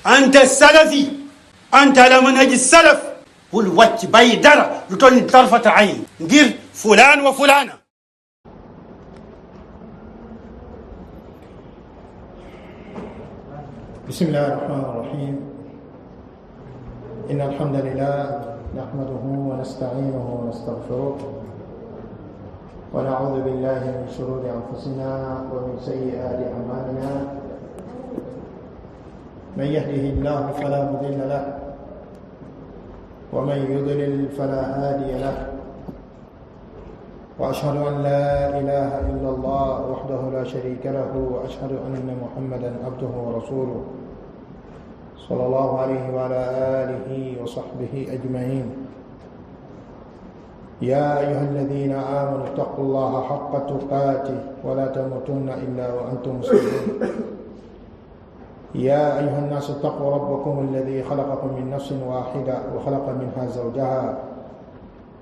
أنت السلفي، أنت على منهج السلف. bul wàcc bàyyi dara lu toll ni tarfata ayn ngir fulaan wa fulaana. بسم الله الرحمن الرحيم. إن الحمد لله نحمده ونستعينه ونستغفره ونعوذ بالله من شرور أنفسنا ومن سيئات أعمالنا. من يهده الله فلا مضل له ومن يضلل فلا هادي له. وأشهد أن لا إله إلا الله وحده لا شريك له وأشهد أن محمدا عبده ورسوله صلى الله عليه وعلى آله وصحبه أجمعين. يا أيها الذين آمنوا اتقوا الله حق تقاته ولا تموتن إلا وأنتم مسلمون. يا أيها الناس اتقوا ربكم الذي خلقكم من نفس واحدة وخلق منها زوجها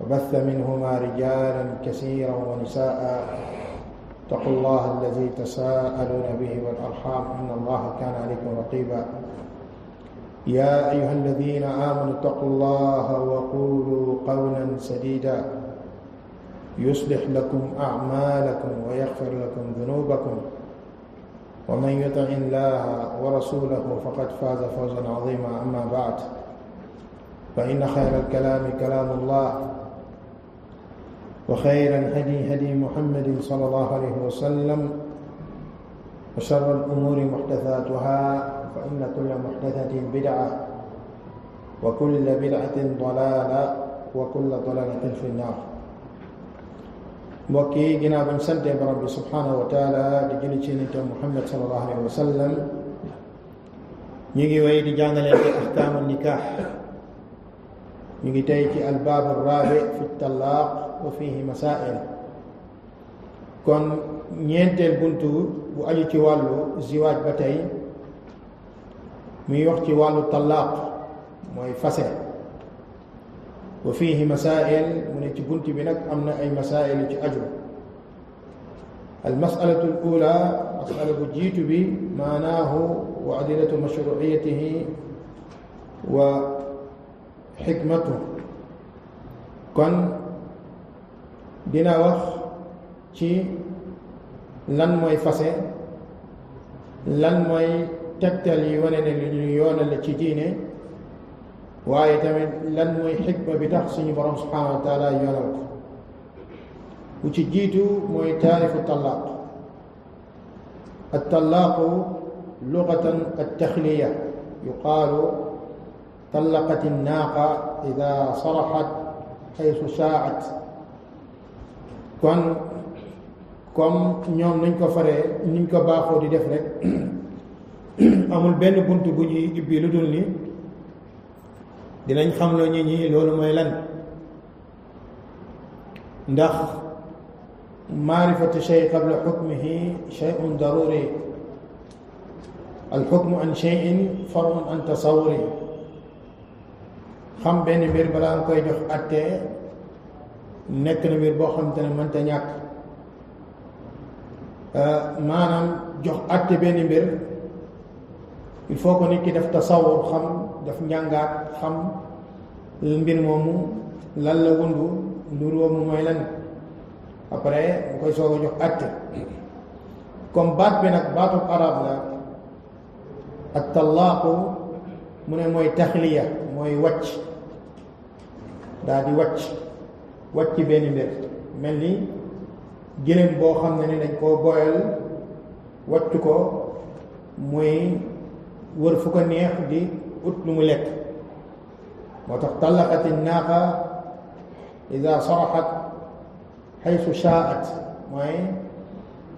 وبث منهما رجالا كثيرا ونساء. اتقوا الله الذي تساءلون به والأرحام إن الله كان عليكم رقيبا. يا أيها الذين آمنوا اتقوا الله وقولوا قولا سديدا يصلح لكم أعمالكم ويغفر لكم ذنوبكم ومن يطع الله ورسوله فقد فاز فوزا عظيما. أما بعد فإن خير الكلام كلام الله وخير الهدي هدي محمد صلى الله عليه وسلم وشر الأمور محدثاتها فإن كل محدثة بدعة وكل بدعة ضلالة وكل ضلالة في النار. mbokk yi ginnaaw bañ sante borom bi subhanahu wa taala di julli ci nit Muhammad sallallahu alayhi wa sallam, ñu ngi wéy di jàngaleente ahkaamu nikaax. ñu ngi tey ci albaabu raabi fi talaaq wa fihi masaa'il. kon ñeenteel buntu bu aju ci wàllu ziwaaj ba tey muy wax ci wàllu talaaq mooy fase. wa fihi masaa'il mu ne ci bunt bi nag am na ay masaa'il ci aju. al masalatu al ula, masala bu jiitu bi maanaahu wa adilatu mashru'iyatihi wa xikmatu. kon dina wax ci lan mooy fase, lan mooy tegtal yi wane ne lu ñu yoonal la ci diine, waaye tamit lan mooy xikma bi tax suñu borom subhanahu wa taala yoonal ko. bu ci jiitu mooy taarifu talaaq. at-talaaqu lugatan at-taxliya. yuqaalu talaqat an-naaqa ida saraxat xaysu shaa'at. kon comme ñoom nañ ko faree niñ ko baaxoo di def rek amul benn bunt bu ñuy ibbi lu dul ni dinañ xamloo nit ñi loolu mooy lan. ndax maarifatu shay qabla xukmihi shay'un daruri. al xukmu an shay'in far'un an tasawuri. xam benn mbir balaa nga koy jox atte nekk na mbir boo xam te ne mënta ñàkk. maanaam jox atte benn mbir il faut que nit ki def tasawur, xam daf njàngaat, xam mbir moomu lan la wundu, mbir moomu mooy lan, après mu koy soog a jox atte. comme baat bi nag baatub arab la. ak talaaqu mu ne mooy taxliya, mooy wàcc, daa di wàcc benn mbir. mel ni gëléem boo xam ne ni dañ koo boyal wàcc ko muy wër fu ko neex di ut lu mu lekk. moo tax talaqat naaqa ida saraxat xaysu shaa'at, mooy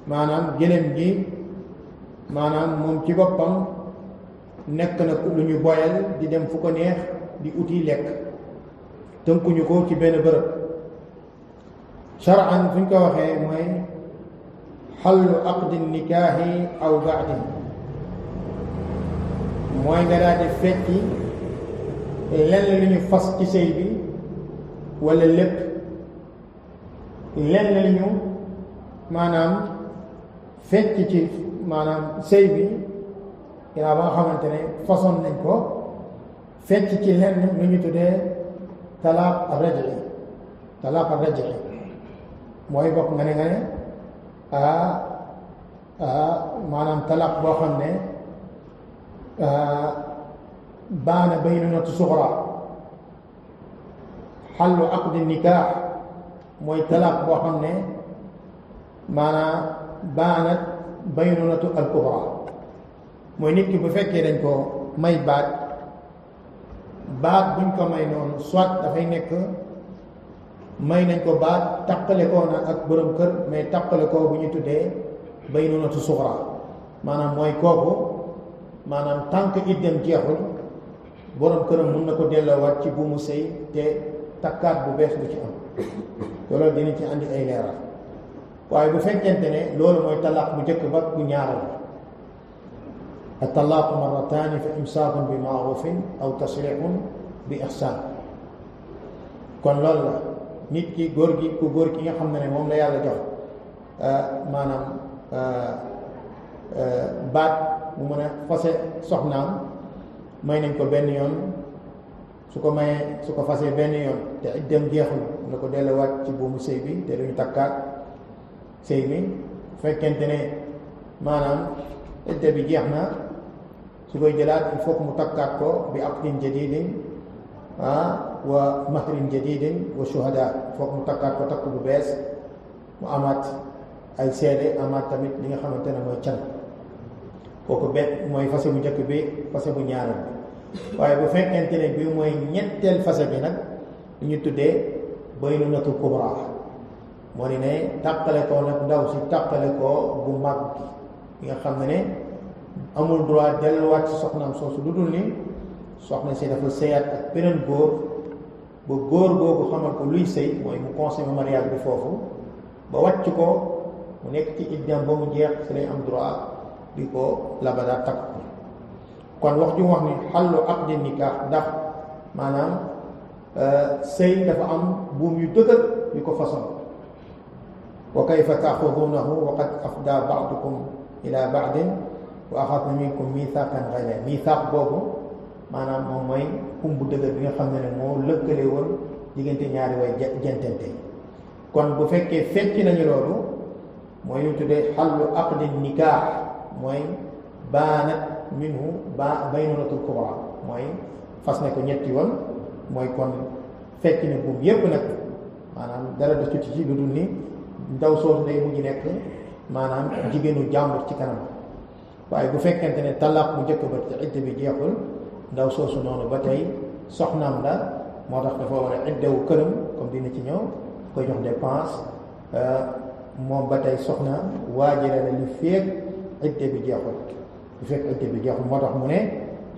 maanaam gëléem gi maanaam moom ci boppam nekk na lu ñu boyal di dem fu ko neex di uti lekk, tënkuñu ko ci benn bërëb. shar'an fu ñu ko waxee mooy xallu aqdi nikaahi aw baadi, mooy nga daal di fecci lenn lu ñu fas ci sëy bi wala lépp, lenn lu ñu maanaam fecc ci maanaam sëy bi ginnaaw ba nga xamante ne façon nañ ko fecc ci lenn lu ñu tuddee talaaq ar-raj'i mooy bokk nga ne maanaam talaaq boo xam ne baana baynunatu suxra. xallu aqdi nikaax mooy talaaq boo xam ne maanaam baanat baynunatu al kubra mooy nit ki bu fekkee dañ ko may baat buñ ko may noonu soit dafay nekk may nañ ko baat taqale koo na ak borom kër mais taqale koo bu ñu tuddee baynunatu suxra maanaam mooy kooku maanaam tànk iddem jeexul borom këram mun na ko delloowaat ci buumu sëy te takkaat bu bees bu ci am loolu dina ci andi ay leeral waaye bu fekkente ne loolu mooy talaaq bu njëkk ba bu ñaaral at-talaaqu marrataani fa imsaakun bi maarufin aw tasriixun bi ixsaan kon loolu la nit ki góor ki nga xam ne moom la yàlla jox maanaam baat bu mën a fase soxnaam may nañ ko benn yoon su ko fasee benn yoon te iddem jeexul na ko delluwaat ci buumu sëy bi te duñu takkaat sëy bi fekkente ne maanaam idda bi jeex na su koy jëlaat il faut que mu takkaat ko bi aqdin jadidin wa mahrin jadidin wa shuhada il faut que mu takkaat ko takk bu bees mu amaat ay seede amaat tamit li nga xamante ne mooy can kooku benn mooy fase bu njëkk bi fase bu ñaareel bi waaye bu fekkente ne bii mooy ñetteel fase bi nag li ñu tuddee baynunatu kubra moo di ne tàqale koo nag ndaw si tàqale koo bu mag bi nga xam ne amul droit delluwaat ci soxnaam soosu lu dul ni soxna si dafa sëyaat ak beneen góor ba góor googu xamal ko luy sëy mooy mu consommé mariage bi foofu ba wàcc ko mu nekk ci iddam ba mu jeex si lay am droit di ko labada takk ko kon wax ju wax ni xallu aqdi nikaax ndax maanaam sëy dafa am buum yu dëgër yu ko façon wa kayfa taaxuduunahu wa qad afdaa ba'dukum ila ba'din wa axadna minkum miisaaqan ghaliizan miisaaq boobu maanaam moom mooy kum bu dëgër bi nga xam ne moo lëkkale woon diggante ñaari way jentente kon bu fekkee fecc nañu loolu mooy ñu tuddee xallu aqdi nikaax mooy baanat minhu baynunatul kubra mooy fas ne ko ñetti yoon mooy kon fecc ne buum yépp nag maanaam dara des ci lu dul ni ndaw soosu day mujj nekk maanaam jigéenu jàmbur ci kanam waaye bu fekkente ne talaaq bu njëkk ba ci idda bi jeexul ndaw soosu noonu ba tey soxnaam la moo tax dafa war a iddawu këram comme dina ci ñëw koy jox dépense moom ba tey soxna waajire la li feeg idda bi jeexul bu fekk idda bi jeexul moo tax mu ne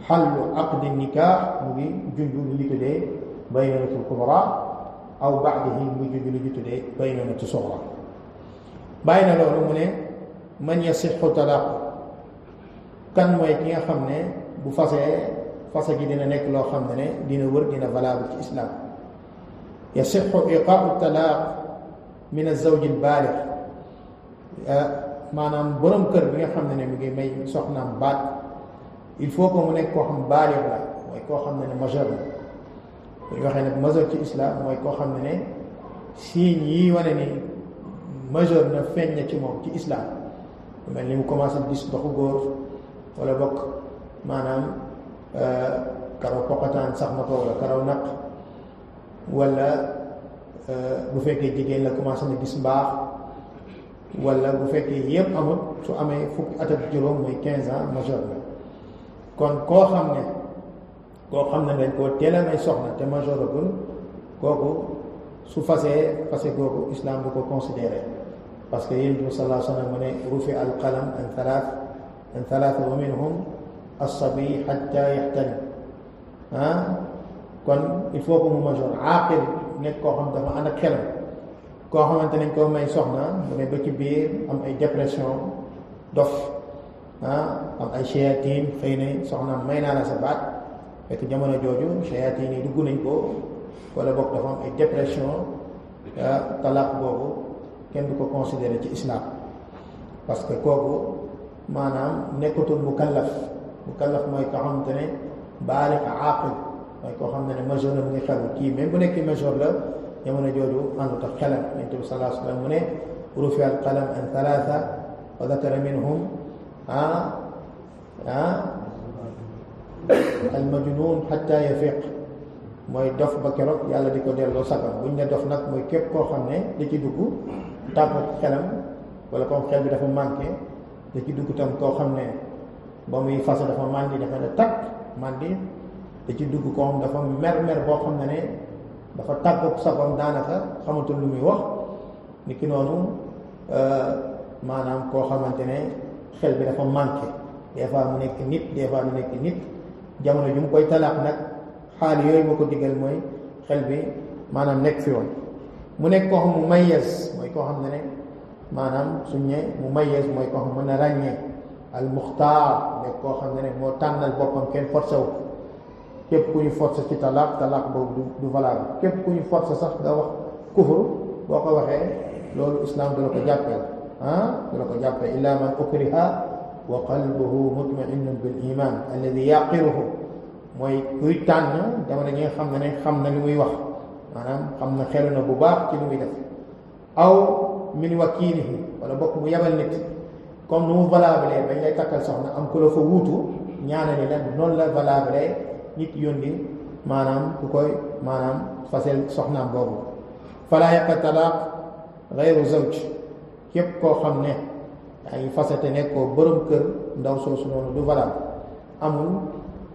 xallu aqdi nikaax mu ngi junj li ñu tuddee baynanatul kubra aw baadihi mu ngi junj li ñu tuddee baynanatu suxra bàyyi na loolu mu ne man yasixu talaaqu kan mooy ki nga xam ne bu fase gi dina nekk loo xam ne dina wër dina valable ci islam yasixu iqaau talaaq min azawji albaalix maanaam borom kër bi nga xam ne mu ngi may soxnaam baat il faut que mu nekk koo xam baalix la mooy koo xam ne majeur la bu ñu waxee nag majeur ci islam mooy koo xam ne signes yi wane ni majeur na feeñ na ci moom ci islam mel ni mu commencé gis ndoxu góor wala bokk maanaam karaw poqataan sax na ko wala karaw naq wala bu fekkee jigéen la commencé na gis mbaax wala bu fekkee yëpp amul su amee fukki at ak juróom mooy 15 ans majeur la kon koo xam ne dañ koo teel a may soxna te majeuragul kooku su fase googu islam du ko considéré parce que yonent bi sallallahu alayhi wa sallam mu ne rufi al qalam an thalath wa minhum as-sabi hatta yahtalim kon il faut que mu majeur aaqil nekk koo xam dafa ànd ak xelam koo xamante nañ koo may soxna mu ne ba ci biir am ay dépression dof am ay shayatin xëy na soxnaam may naa la sa baat fekk jamono jooju shayatin yi dugg nañ ko wala boog dafa am ay dépression talaaq boobu kenn du ko considéré ci islam parce que kooku maanaam nekkatul mukallaf mukallaf mooy koo xamante ne baaliq aaqil mooy koo xam ne majeur la mu ngi xelu kii même bu nekkee majeur la jamono jooju àndut ak xelam. Yonent bi sallallahu alayhi wa sallam mu ne rufi al qalam an thalatha wa dakara minhum al majnun hatta yafiq mooy dof ba keroog yàlla di ko delloo sagam. buñ ne dof nag mooy képp koo xam ne da ci dugg tàggat xelam wala comme xel bi dafa manqué da ci dugg tam koo xam ne ba muy fas dafa màndi dafa ne takk màndi da ci dugg koo xam dafa mer boo xam ne dafa tàggat sagam daanaka xamatul lu muy wax ni ki noonu maanaam koo xamante ne xel bi dafa manqué des fois mu nekk nit des fois mu nekk nit jamono ju mu koy talaax nag xaal yooyu moo ko digal mooy xel bi maanaam nekk fi woon. mu nekk koo xam mu mayes mooy koo xam ne maanaam suñ ne mu mayes mooy koo xam mën na ràññee. al muxtaar nekk koo xam ne moo tànnal boppam kenn forcé wu képp ku ñu forcé ci talaaq boobu du valable képp ku ñu forcé sax nga wax kufur boo ko waxee loolu islam du la ko jàppee du la ko jàppee illa man ukriha wa qalbuhu mutma'innun bil iman alladi yaqiruhu mooy kuy tànn jamono ñi nga xam ne xam na li muy wax maanaam xam na xelu na bu baax ci li muy def aw min wakiilihi wala bokk mu yabal nit comme nu mu valable bañ lay takkal soxna am ku la fa wuutu ñaanali la noonu la valable nit yónni maanaam ku koy maanaam fasel soxnaam boobu. fala yaqa talaaq gayru zawj képp koo xam ne yaa ngi fasate ne koo borom kër ndaw soosu noonu du valable. amul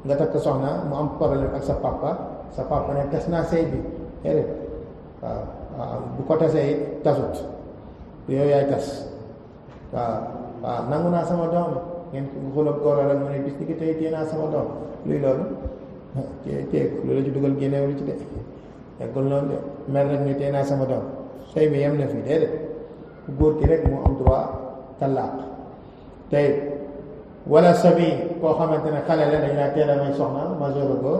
nga takk soxna mu am problème ak sa papa ne tas naa sëy bi déedéet waaw bu ko tasee it tasut yow yaay tas waaw nangu naa sama doom ngeen xulóog góor rek mu ne bis ni ki tey téye naa sama doom luy loolu téye loolu ci dugal génneewul ci de yeggul noonu de mer rek ni téye naa sama doom sëy bi yem na fi déedéet ku góor ki rek moo am droit talaaq. tey wala sabi koo xamante ne xale la dañ laa teel a may soxna majeur ko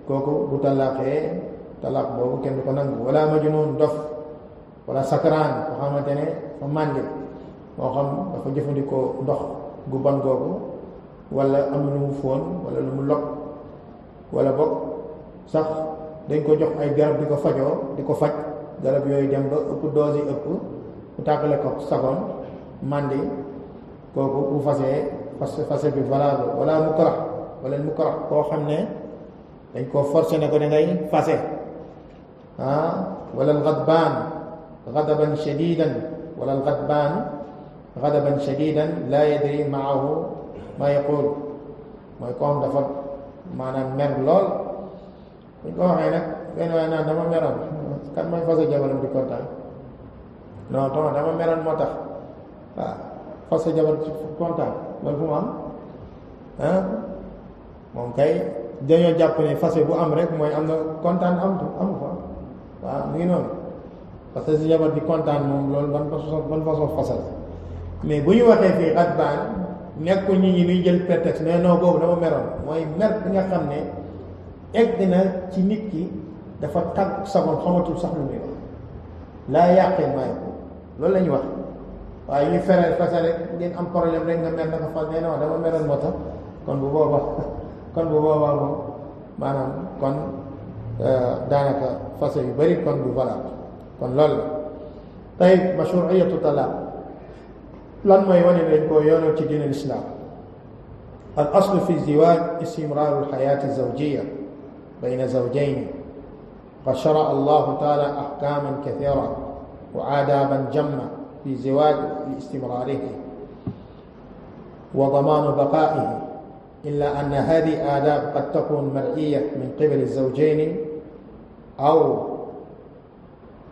kooku bu talaaqee talaaq boobu kenn du ko nangu. wala majnun dof wala sakraan koo xamante ne fa màndi moo xam dafa jëfandikoo ndox gu bon googu wala am na lu mu fóon wala lu mu log wala boog sax dañ ko jox ay garab di ko fajoo di ko faj garab yooyu dem ba ëpp dose yi ëpp mu tàggale ko sagoon màndi kooku bu fase bi valable. wala mukrah koo xam ne dañ koo forcé ne ko da ngay fase wala al-ghadbaan ghadaban shadidan wala al-ghadbaan ghadaban shadidan laa yadri maahu ma yaqul mooy koo xam dafa maanaam mer lool buñ ko waxee nag benn waaye naan dama meroon kan mooy fase jabaram di kontaan non dama meroon moo tax waaw fase jabar ci kontaan loolu fu mu am moom kay dañoo jàpp ne fase bu am rek mooy am na kontaan amu fa waaw mu ngi noonu parce que si jabar di kontaan moom loolu ban façon fase la mais bu ñu waxee fii xatbaan nekkul nit ñi ñuy jël prétexte mais non boobu dama meroon mooy mer bi nga xam ne egg na ci nit ki dafa tàgg sagoon xamatul sax lu muy wax laa yàqee maay ko loolu la ñuy wax waaye ñu fereel fase rek ngeen am problème rek nga mer naka fas nee non dama meroon moo tax kon bu boobaa moom maanaam kon daanaka fase yu bari kon du valable kon loolu la tey mashru'iyatu talaaq lan mooy wane ne dañ koo yoonal ci diin al-islam. al aslu fi ziwaaj istimraaru al-xayaati az-zawjiyya bayna zawjayni qad shara'a Allahu ta'ala ahkaaman kathiira wa aadaaban jamma fi ziwaaj li istimraarihi wa damaanu baqaa'ihi illaa anna haadihi aadaab qad takuunu mar'iyya min qibali az-zawjayni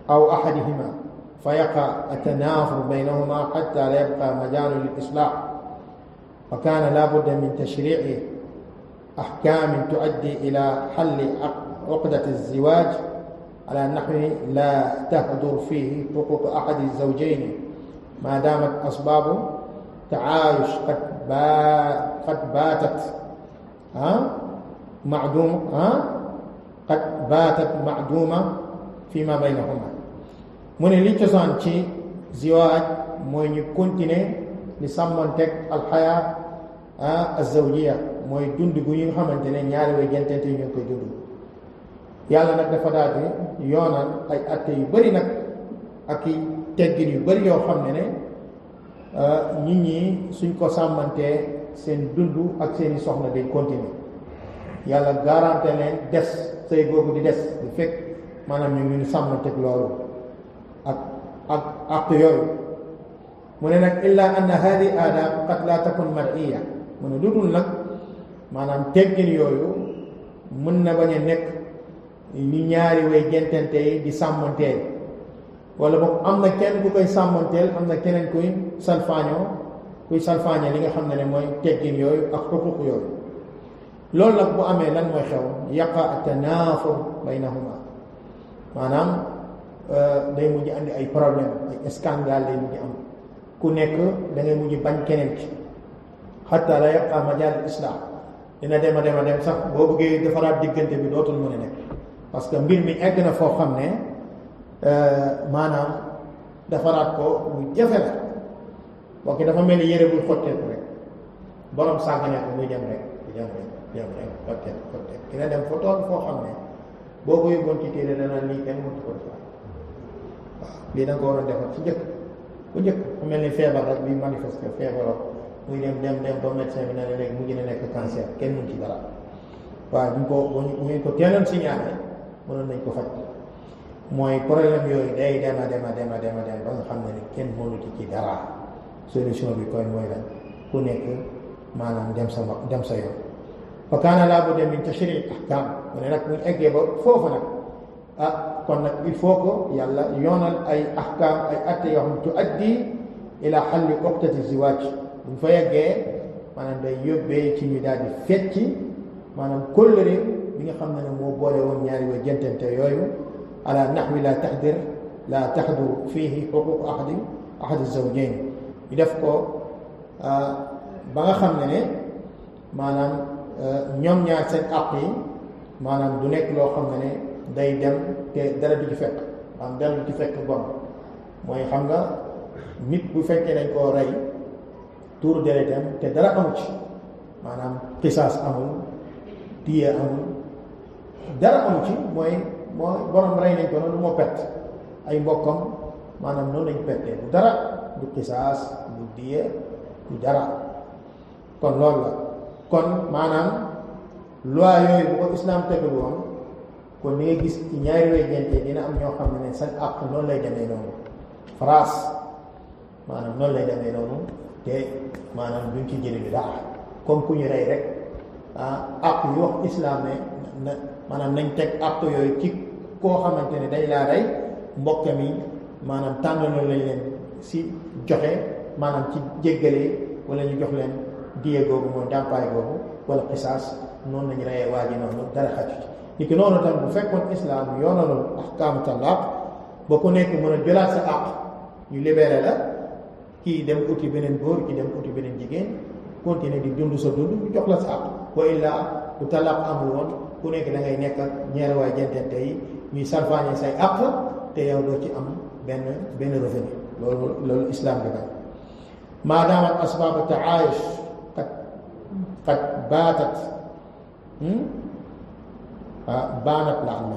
aw ahadihimaa فيقع التنافر بينهما حتى لا يبقى مجال للإصلاح وكان لا بد من تشريع أحكام تؤدي إلى حل عقدة الزواج على نحو لا تهدر فيه حقوق أحد الزوجين ما دامت أسباب تعايش قد باتت معدومة فيما بينهما. mu ne li cosaan ci ziwaaj mooy ñu continuer di sàmmanteeg alxayaa azawjiya mooy dund gu ñu xamante ne ñaari way jentente yi ñoo koy dund. yàlla nag dafa daal di yoonal ay atte yu bari nag ak i teggin yu bari yoo xam ne nit ñi suñ ko sàmmantee seen dund ak seeni soxna day continuer. yàlla garanté leen des sëy googu di des du fekk maanaam ñu ngi sàmmanteeg loolu ak yooyu. mu ne nag illa anna hadi aadab qad la takun mar'iya mu ne lu dul nag maanaam teggin yooyu mën na bañ a nekk ni ñaari way jentente yi di sàmmanteel, wala boog am na kenn ku koy sàmmanteel, am na keneen kuy salfaañe li nga xam ne mooy teggin yooyu ak xuquq yooyu. loolu nag bu amee lan mooy xew, yaqa tanaafur baynahuma, maanaam day mujj andi ay problème, ay scandale day mujj am, ku nekk da ngay mujj bañ keneen ki, xatta la yaqa majaal islam. dina dem a dem sax boo bëggee defaraat diggante bi dootul mën a nekk, parce que mbir mi egg na foo xam ne maanaam defaraat ko lu jafe la. bokk dafa mel ni yére buy xotteeku rek, borom sàggane ko muy dem rek xotteeku dina dem fa tool foo xam ne boo ko yóbboon ci téere dana lii kenn mënut ko defar. waaw lii da nga ko war a defar ci njëkk bu njëkk mu mel ni feebar rek bi manifesté feebaroo muy dem ba médecin bi ne la léegi mu ngi nekk cancer, kenn mënu ci dara. waaye bu ngeen ko teeloon signalé mënoon nañ ko faj. mooy problème yooyu day dem ba nga xam ne kenn mënu ci dara. solution bi koy mooy lan, ku nekk maanaam dem sa yoon. fa kaana laa budda min tashrii ahkaam, mu ne nag bu ñu eggee ba foofu nag kon nag il faut que yàlla yoonal ay ahkaam, ay atte yoo xam tuaddi ila xalli uqdati ziwaaj. bu ñu fa yeggee maanaam day yóbbee ci ñu daal di fecci maanaam kóllëre bi nga xam ne moo boole woon ñaari way jentente yooyu, ala naxwi la taxdur fiihi xuquq ahadi zawjayn. ñu def ko ba nga xam ne maanaam ñoom ñaar seen àq yi maanaam du nekk loo xam ne day dem te dara du ci fekk, maanaam dara du ci fekk bon. mooy xam nga nit bu fekkee dañ koo rey tuur deretam te dara amu ci, maanaam qisaas amul, diye amul, dara amu ci, mooy borom rey nañ ko noonu moo perte ay mbokkam, maanaam noonu lañ perte bu dara, du qisaas, du diye, du dara. kon loolu la. kon maanaam loi yooyu bu ko islam tegul woon, kon ni nga gis ci ñaari way jente dina am ñoo xam ne seen àq noonu lay demee noonu. France maanaam noonu lay demee noonu, te maanaam duñ ci jëlee bi dara, comme ku ñu rey rek àq yu wax islam ne maanaam nañ teg àq yooyu ci koo xamante ne dañ laa rey, mbokk mi maanaam tànnaloo lañ leen si joxe, maanaam ci jéggalee wala ñu jox leen diye googu mooy dàmpaay googu wala xisaas. noonu lañu reyee waa ji noonu dara xaju ci. ni ki noonu tam bu fekkoon islam yoonalul ahkaamu talaaq ba ku nekk mën a jëlaat sa àq, ñu libéré la, kii dem uti beneen góor, kii dem uti beneen jigéen, continuer di dund sa dund, ñu jox la sa àq. wa illaa bu talaaq amul woon ku nekk da ngay nekk ak ñaari waay jentente yi ñuy salfaañe say àq te yow doo ci am benn revenu. loolu islam bi bañ. maadaamat asbaabu taayush qad baatat baanat la am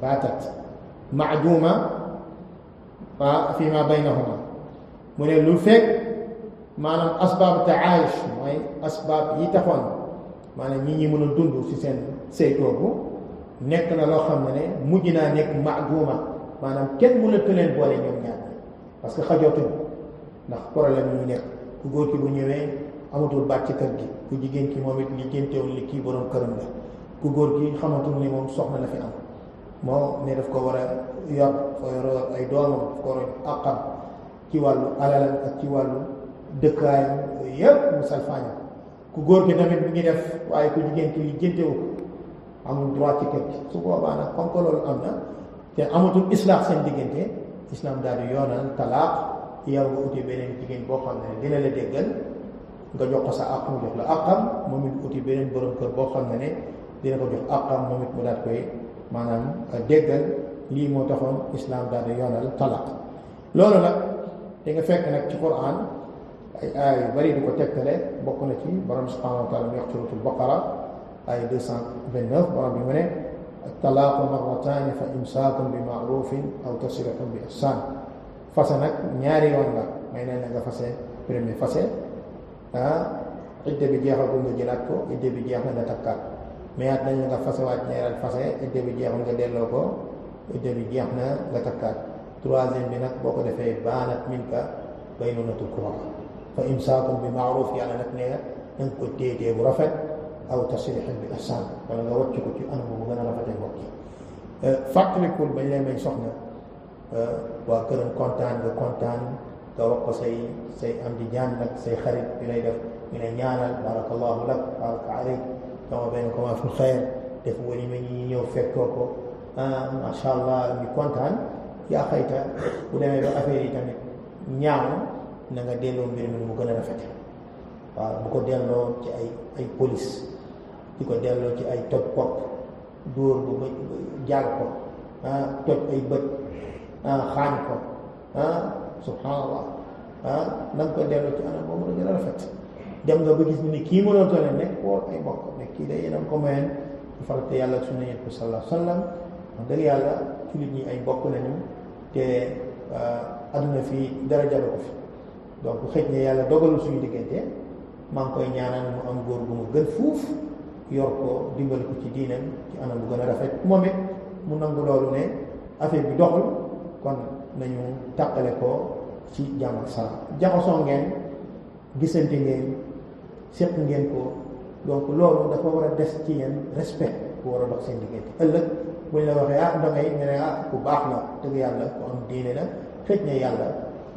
baatat maaduma fi ma baynahuma. mu ne lu fekk maanaam asbaabu taayush mooy asbaab yi taxoon maanaam ñi mën a dund ci seen sëy googu nekk na loo xam ne mujj naa nekk maaduma, maanaam kenn mënatu leen boole ñoom ñaar, parce que xajootuñu ndax problème yi ñu nekk. ku góor ki bu ñëwee amatul baat ci kër gi, ku jigéen ki moom it lijjanteewul li kii borom këram la, ku góor ki xamatul ni moom soxna la fi am, moo ne daf ko war a yor, ay doomam, daf ko war a àqam ci wàllu alalam ak ci wàllu dëkkaayam, yëpp mu salfaaña. ku góor ki tamit mi ngi def, waaye ku jigéen ki lijjantewu amul droit ci kër gi. su boobaa nag comme que loolu am na te amatul islaax seen diggante, islam daal di yoonal talaaq. yow nga uti beneen jigéen boo xam ne dina la déggal, nga jox ko sa àq mu jox la àqam, moom it uti beneen borom kër boo xam ne dina ko jox àqam, moom it mu daal koy maanaam déggal. lii moo taxoon islam daal di yoonal talaq. loolu nag da nga fekk nag ci Quran ay aaya yu bari di ko tegtale. bokk na ci borom subhanahu wa taala mi wax ci suratul baqara ay 229 borom bi mu ne talaaqu marrataani fa imsaakun bi maarufin aw tasrihun bi ihsaan. fase nag ñaari yoon la, may nañ la nga fase premier fase idde bi jeexagul nga jëlaat ko, idde bi jeex na nga takkaat. mais at nañ la nga fasewaat ñaareel fase, idde bi jeexul nga delloo ko, idde bi jeex na nga takkaat. troisième bi nag boo ko defee baanat minka bayyinatul kubra fa imsaakun bi maaruf, yàlla nag nee na nga ko téetee bu rafet aw tasrihun bi ihsaan, wala nga wàcc ko ci anam bu gën a rafetee mbokk yi. fàttalikul bañ lay may soxna waa këram kontaan nga kontaan nga wax ko say am di jaan nag say xarit yu lay def ñu ne ñaanal barakallahu lak baraka aleyk dama benn comment fil xeer def wali ma ñi ñëw fekkoo ko macha allah ñu kontaan. yaa xayta bu demee ba affaire yi tamit ñaaw na nga delloo mbir mi mu gën a rafete. waaw bu ko delloo ci ay police, di ko delloo ci ay toj bopp, dóor bu ba jaar ko toj ay bët xaañ ko subhanallah na nga ko delloo ci anam boobu la gën a rafet. dem nga ba gis ni kii mënoo tole nekk woo ay mbokk ne kii day yéenam ko mayen ci farate yàlla ak sunna yonent bi sallallahu alayhi wa sallam. wax dëgg yàlla jullit ñi ay mbokk lañu te adduna fii dara jaru ko fi, donc xëj na yàlla dogalul suñu diggante. maa ngi koy ñaanal mu am góor gu mu gën fuuf yor ko dimbali ko ci diinam ci anam bu gën a rafet, moom it mu nangu loolu ne affaire bi doxul, kon nañu tàqale ko ci jàmm ak salaam. jaxasoo ngeen, gisante ngeen, seq ngeen ko, donc loolu dafa war a des ci yéen respect bu war a dox seen diggante. ëllëg buñ la waxee dangay nga ne ku baax la dëgg yàlla ku am diine la, xëj na yàlla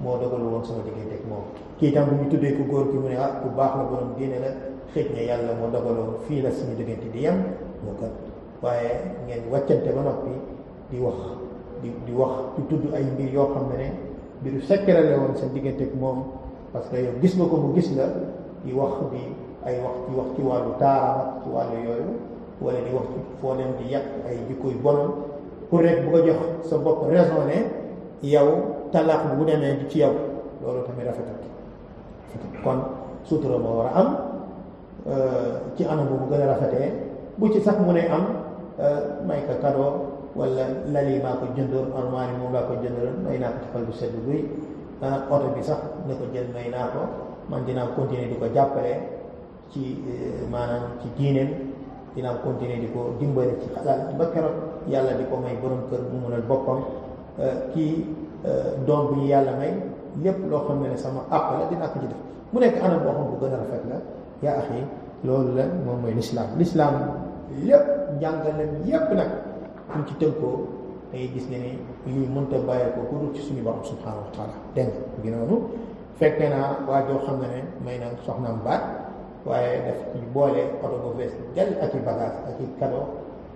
moo dogalu woon sama diggante ak moom. kii tam bu ñu tuddee ku góor ki mu ne ku baax la borom diine la, xëj na yàlla moo dogaloon fii la suñu diggante di yem moo gën. waaye ngeen wàccante ba noppi di wax di wax di tudd ay mbir yoo xam ne mbiru secret la woon seen diggante ak moom, parce que yow gis nga ko mu gis la, di wax ci wàllu taara ci wàllu yooyu, wala di wax ci foo leen di yàq ay jikkoy bonam pour rek bu ko jox sa bopp raison ne yow talaax bu demee di ci yow, loolu tamit rafetal. kon sutura moo war a am ci anam bu mu gën a rafetee. bu ci sax mu ne am may ka cadeau wala lali maa ko jëndoon, armoire yi moom laa ko jëndoon, may naa ko ci xol bu sedd guy. oto bi sax na ko jël, may naa ko, man dinaa continuer di ko jàppale ci maanaam ci diineem, dinaa continuer di ko dimbali ci xalaat ba keroog yàlla di ko may borom kër bu mënal boppam. kii doom bu ñu yàlla may, lépp loo xam ne sama àq la dinaa ko ci def, mu nekk anam boo xam bu gën a rafet la. yaa axi loolu la moom mooy lislaam. lislaam lépp njàngaleem yépp nag ñu ci tënkoo day gis ne ni lii mënta bàyyi ko ku dul ci suñu borom subhanahu wa taala. dégg nga gi noonu fekkee naa waa joo xam ne may na soxnaam baat, waaye daf ci boole oto bu fees jël ak i bagage ak i cadeau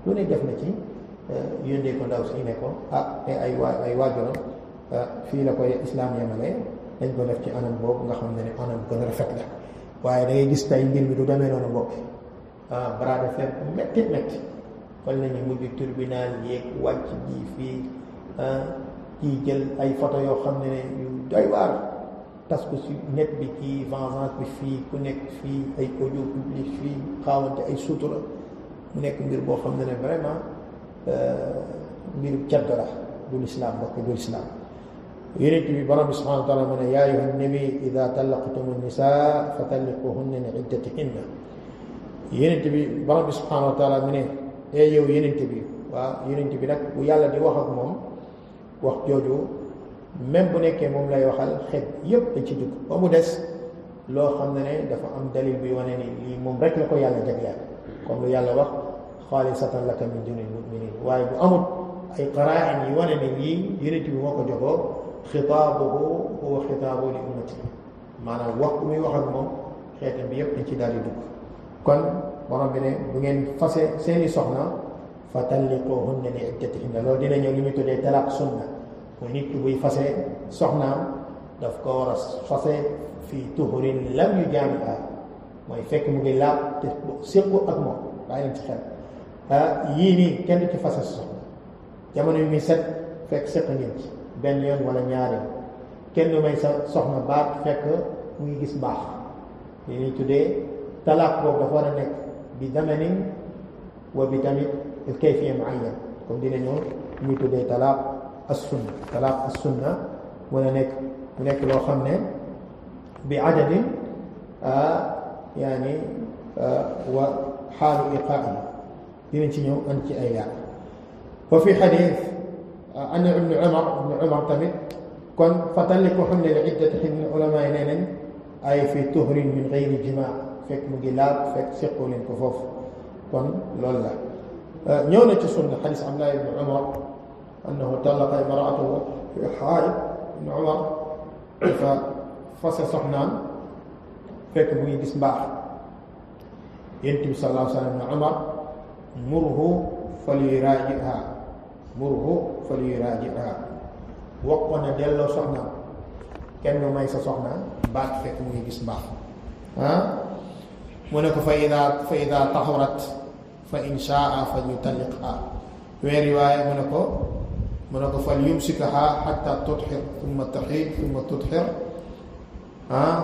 lu ne def na ci, yóndee ko ndaw si ne ko ay waajuram fii la koy islam yemale, dañ ko def ci anam boobu nga xam ne anam gën a rafet la. waaye da ngay gis tey mbir mi du demee noonu mbokk. bras de fer métti fan la ñu mujj tribunal yeeg wàcc ji fii kii jël ay photo yoo xam ne yu doy waar tas ko si net bi, kii vengeance bi fii, ku nekk fii ay audio public fii, xaawante ay sutura, mu nekk mbir boo xam ne vraiment mbiru caddo la du lislaam mbokk, du lislaam. yonent bi borom bi subhanahu wa taala mu ne yaa ayyuha nabi ida tallaqtumu nisaa fa talliquhunna li iddatihinna. yonent bi borom bi subhanahu wa taala mu ne yow yonent bi, waaw yonent bi nag bu yàlla di wax ak moom wax jooju, même bu nekkee moom lay waxal xeet yépp dañ ci dugg, ba mu des loo xam ne dafa am dalil bi wane ni lii moom rek la ko yàlla jagleel, comme lu yàlla wax xaalisatan laka min dunil muminin. waaye bu amut ay qara'in yi wane ni lii yonent bi moo ko jogoo, xitaabuhu huwa xitaabu li ummati, maanaam wax bu muy wax ak moom xeetam bi yépp dañ ci daal di dugg. kon borom bi ne bu ngeen fase seeni soxna fa talliquhunna li iddatihinna, loolu dina ñëw li muy tuddee talaq sunna, mooy nit ki buy fase soxnaam daf ko war a fase fii tuhurin lam yujaamiha, mooy fekk mu ngi laab te séqu ak moom. bàyyi leen ci xel yii nii kenn du ci fase soxna jamono yu muy set fekk séq ngeen ci benn yoon wala ñaari yoon. kenn du may sa soxna baat fekk mu ngi gis mbaax li ñuy tuddee talaaq boobu dafa war a nekk bi zamanin wa bi tamit kayfiyya muayyan comme dina ñëw ñuy tuddee talaaq as-sunna. talaaq as-sunna mën a nekk mu nekk loo xam ne bi adadin yaani wa xaalu iqaa'i dinañ ci ñëw an ci ay leer. wa fi xadiis an ibnu Umar tamit kon fatalliku xumne li iddati xibni ulama yi nee nañ ay fi tuhrin min gayri jimaa fekk mu ngi laab fekk seqoo leen ko foofu kon loolu la. ñëw na ci sunna xadiis Abdullah ibnu Umar annahu tallaqa imraatahu fi haa'id. ibnu Umar dafa fase soxnaam fekk mu ngi gis mbaax. Yonent bi sallallahu alayhi wa sallam ne Umar murhu falyuraaji'ha wax ko ne delloo soxnaam kenn du may sa soxna baat fekk mu ngi gis mbaax mu ne ko fa ida tahurat fa in shaa falyutalliqha weer riwaaya mu ne ko fal yumsikaha hatta tudhir thumma tahid thumma tudhir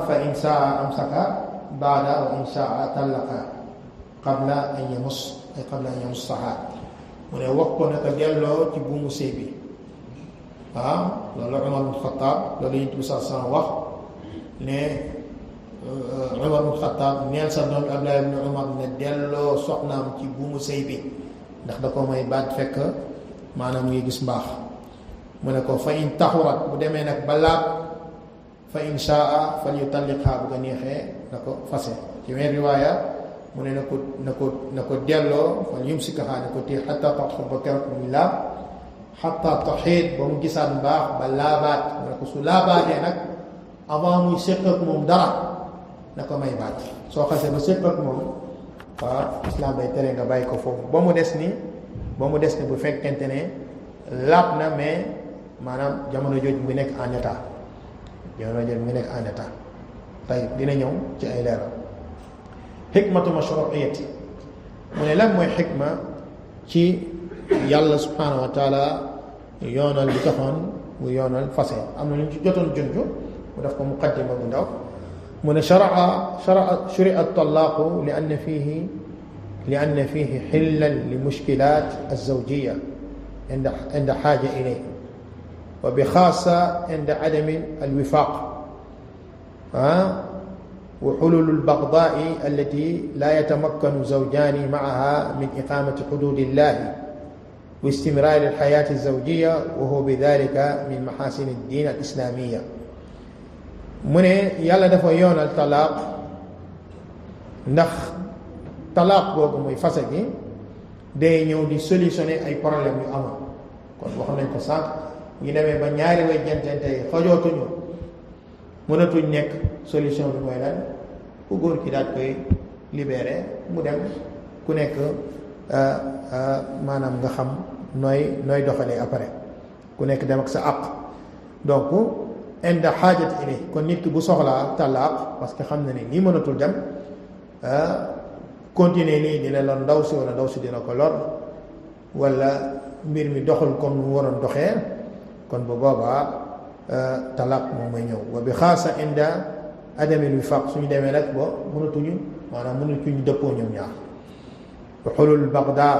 fa in shaa amsaka baada wa in shaa tallaqa qabla an yamussaha mu ne wax ko ne ko delloo ci buumu sëy bi loolu Umar ibn Xattaab loolu Yonent bi sallallahu alayhi wa sallam wax ne Umar ibn Xattaab neel sa doom Abdullah ibn Umar ne delloo soxnaam ci buumu sëy bi ndax da ko may baat fekk maanaam ngi gis mbaax. mu ne ko fa in taxurat bu demee nag ba laab fa in shaa falyutalliqha bu ko neexee na ko fase ci weer riwaaya mu ne na ko delloo fal yumsikaha ne ko téye xatta taxur ba keroog muy laab xatta taxiit ba mu gisaat mbaax ba laabaat mu ne ko su laabaatee nag avant muy séq ak moom dara na ko may baat soo xasee ba séq ak moom waaw islam day tere nga bàyyi ko foofu ba mu des ni bu fekkente ne laab na mais maanaam jamono jooju mu nekk en état tey dina ñëw ci ay leeral. xikmatu mashru'iyati mu ne lan mooy xikma ci yàlla subhanahu wa taala yoonal li taxoon mu yoonal fase am na lu ñu ci jotoon junj mu def ko muqaddima bu ndaw mu ne shuri'a at-talaaqu li anna fihi xillan li mushkilaat az-zawjiyya inda xaaja ilayhi wa bi xaasa inda adami al-wifaaq وحلول البغضاء التي لا يتمكن زوجان معها من إقامة حدود الله واستمرار الحياة الزوجية وهو بذلك من محاسن الدين الإسلامية من يلا دفع يون الطلاق ndax talaaq boobu muy fase gi day ñëw di solutionner ay problème yu amoon kon wax nañ ko sànq ñu demee ba ñaari way jentente yi xajootuñu mënatuñ nekk solution bi mooy lan ku góor ki daal koy libéré mu dem ku nekk maanaam nga xam nooy doxalee après ku nekk dem ak sa àq donc inda xaajat ilay kon nit ki bu soxlaa talaaq parce que xam na ne nii mënatul dem continuer nii dina lor ndaw si wala ndaw si dina ko lor wala mbir mi doxul comme mu waroon doxee kon bu boobaa talaaq moom may ñëw wa bi xaasa inda adamil wifaq suñu demee nag ba mënatuñu dëppoo ñoom ñaar wa xulul bagdaa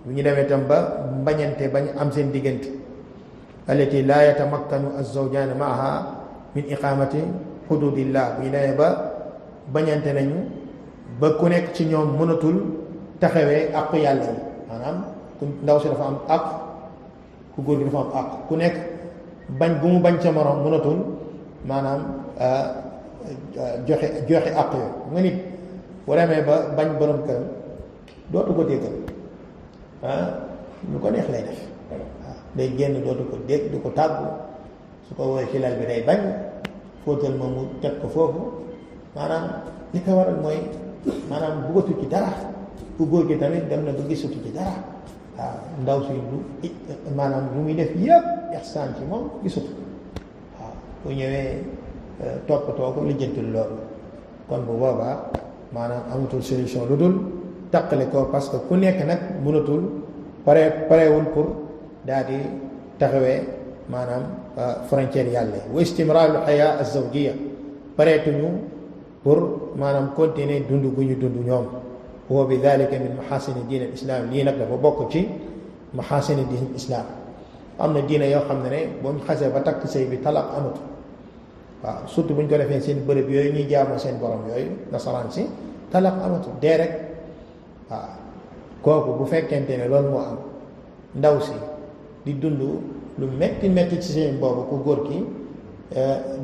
bu ñu demee tam ba mbañante bañ am seen diggante allati laa yatamakkanu az-zawjaani maaha min iqamati xududillah bu ñu demee ba bañante nañu ba ku nekk ci ñoom mënatul taxawee àqu yàlla yi maanaam ku ndaw si dafa am àq ku góor gi dafa am àq ku nekk bañ bu mu bañ ca morom mënatul maanaam joxe àq yooyu nga nit bu demee ba bañ borom këram dootu ko déggal lu ko neex lay def day génn dootu ko dégg du ko tàggu su ko woowee ci lal bi day bañ fóotal ma mu teg ko foofu maanaam li ko waral mooy maanaam bëggatu ci dara bu góor gi tamit dem na ba gisatu ci dara waaw ndaw si lu maanaam lu muy def yëpp ihsaan ci moom gisatu waaw bu ñëwee toppatoo ko lijjantul loolu kon bu boobaa maanaam amatul solution lu dul taqale ko parce que ku nekk nag mënatul parewul pour daal di taxawee maanaam frontière yàlla wa istimraaru xayaa az-zawjiyya pareetuñu pour maanaam continuer dund gu ñu dund ñoom. wa bi dalika min maxaasini diin al islam lii nag dafa bokk ci maxaasini diin al islam. am na diine yoo xam ne boo ñu xasee ba takk sëy bi talaq amatu waaw surtout bu ñu ko defee seen bërëb yooyu ñuy jaamoo seen borom yooyu nasaraan si talaq amatu dee rek waaw kooku bu fekkente ne loolu moo am ndaw si di dund lu metti ci seen boobu ku góor ki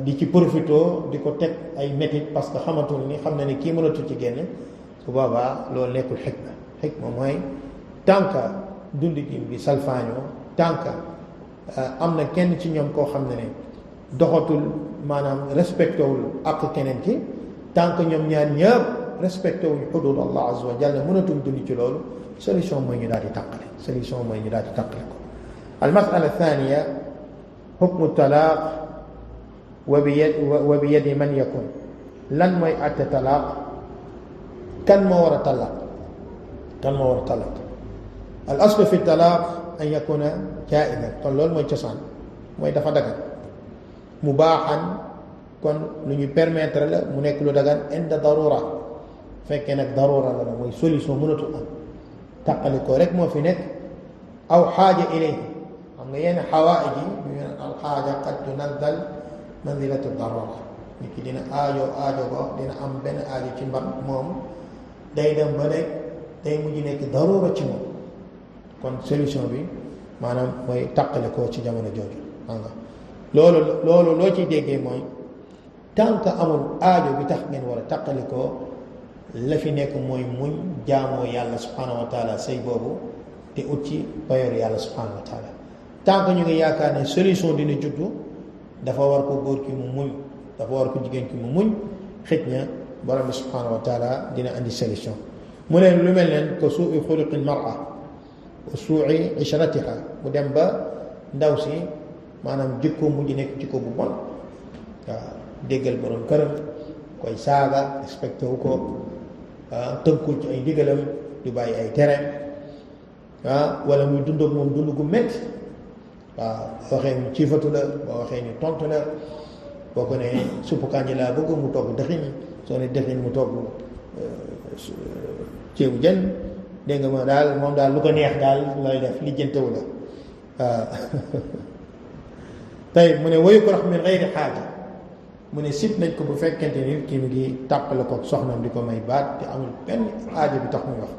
di ci profito di ko teg ay métit parce que xamatul ni xam na ne kii mënatu ci génn su boobaa loolu nekkul xikma mooy tant que dund gi bi salfaañoo tant que am na kenn ci ñoom koo xam ne doxatul maanaam respecté wul ak keneen ki tant que ñoom ñaar ñëpp respecté wuñ xudud Allah azza wa jalla mënatuñ dund ci loolu solution mooy ñu daal di tàqale ko al masala thaniya xukmu talaaq wa bi yadi man yakun lan mooy àtte talaaq kan moo war a talaaq al aslu fi talaaq an yakuna jaa'idan kon loolu mooy cosaan mooy dafa dagan mubaaxan kon lu ñu permettre la mu nekk lu dagan inda darura fekkee nag darura la mooy solution mënatul am tàqali ko rek moo fi nekk aw xaaja ilayhi xam nga yenn xawaa'ij yi ñu ne al xaaja qad tunazzal manzilatu darura nit ki dina aajo ko dina am benn aajo ci mbar moom day dem ba rek day mujj nekk darura ci moom kon solution bi maanaam mooy tàqale ko ci jamono jooju xam nga loolu loo ciy déggee mooy tant que amul aajo bi tax ngeen war a tàqale ko la fi nekk mooy muñ jaamoo yàlla subhanahu wa taala sëy boobu te ut ci payoor yàlla subhanahu wa taala tant que ñu ngi yaakaar ne solution dina juddu dafa war ko góor ki mu muñ dafa war ko jigéen ki mu muñ xëj na borom bi subhanahu wa taala dina andi solution mu ne lu mel nen ko suui xuluqil mar'a wa suui ishratiha mu dem ba ndaw si maanaam jikko mujj nekk jikko bu bon waaw déggal borom këram koy saaga respecté wu ko tënkul ci ay ndigalam du bàyyi ay tereem wala muy dund ak moom dund gu métti waaw boo waxee ni ciifatu la boo waxee ni tontu la boo ko ne suppu kànja laa bëgg mu togg dëxiñ soo ne dëxiñ mu togg ceebu jën dégg nga ma daal moom daal lu ko neex daal lay def lijjantewu la waaw tey mu ne wayu ko rax min gayri xaaja mu ne sib nañ ko bu fekkente ni kii mi ngi tàppale ko soxnam di ko may baat te amul benn aajo bi tax muy wax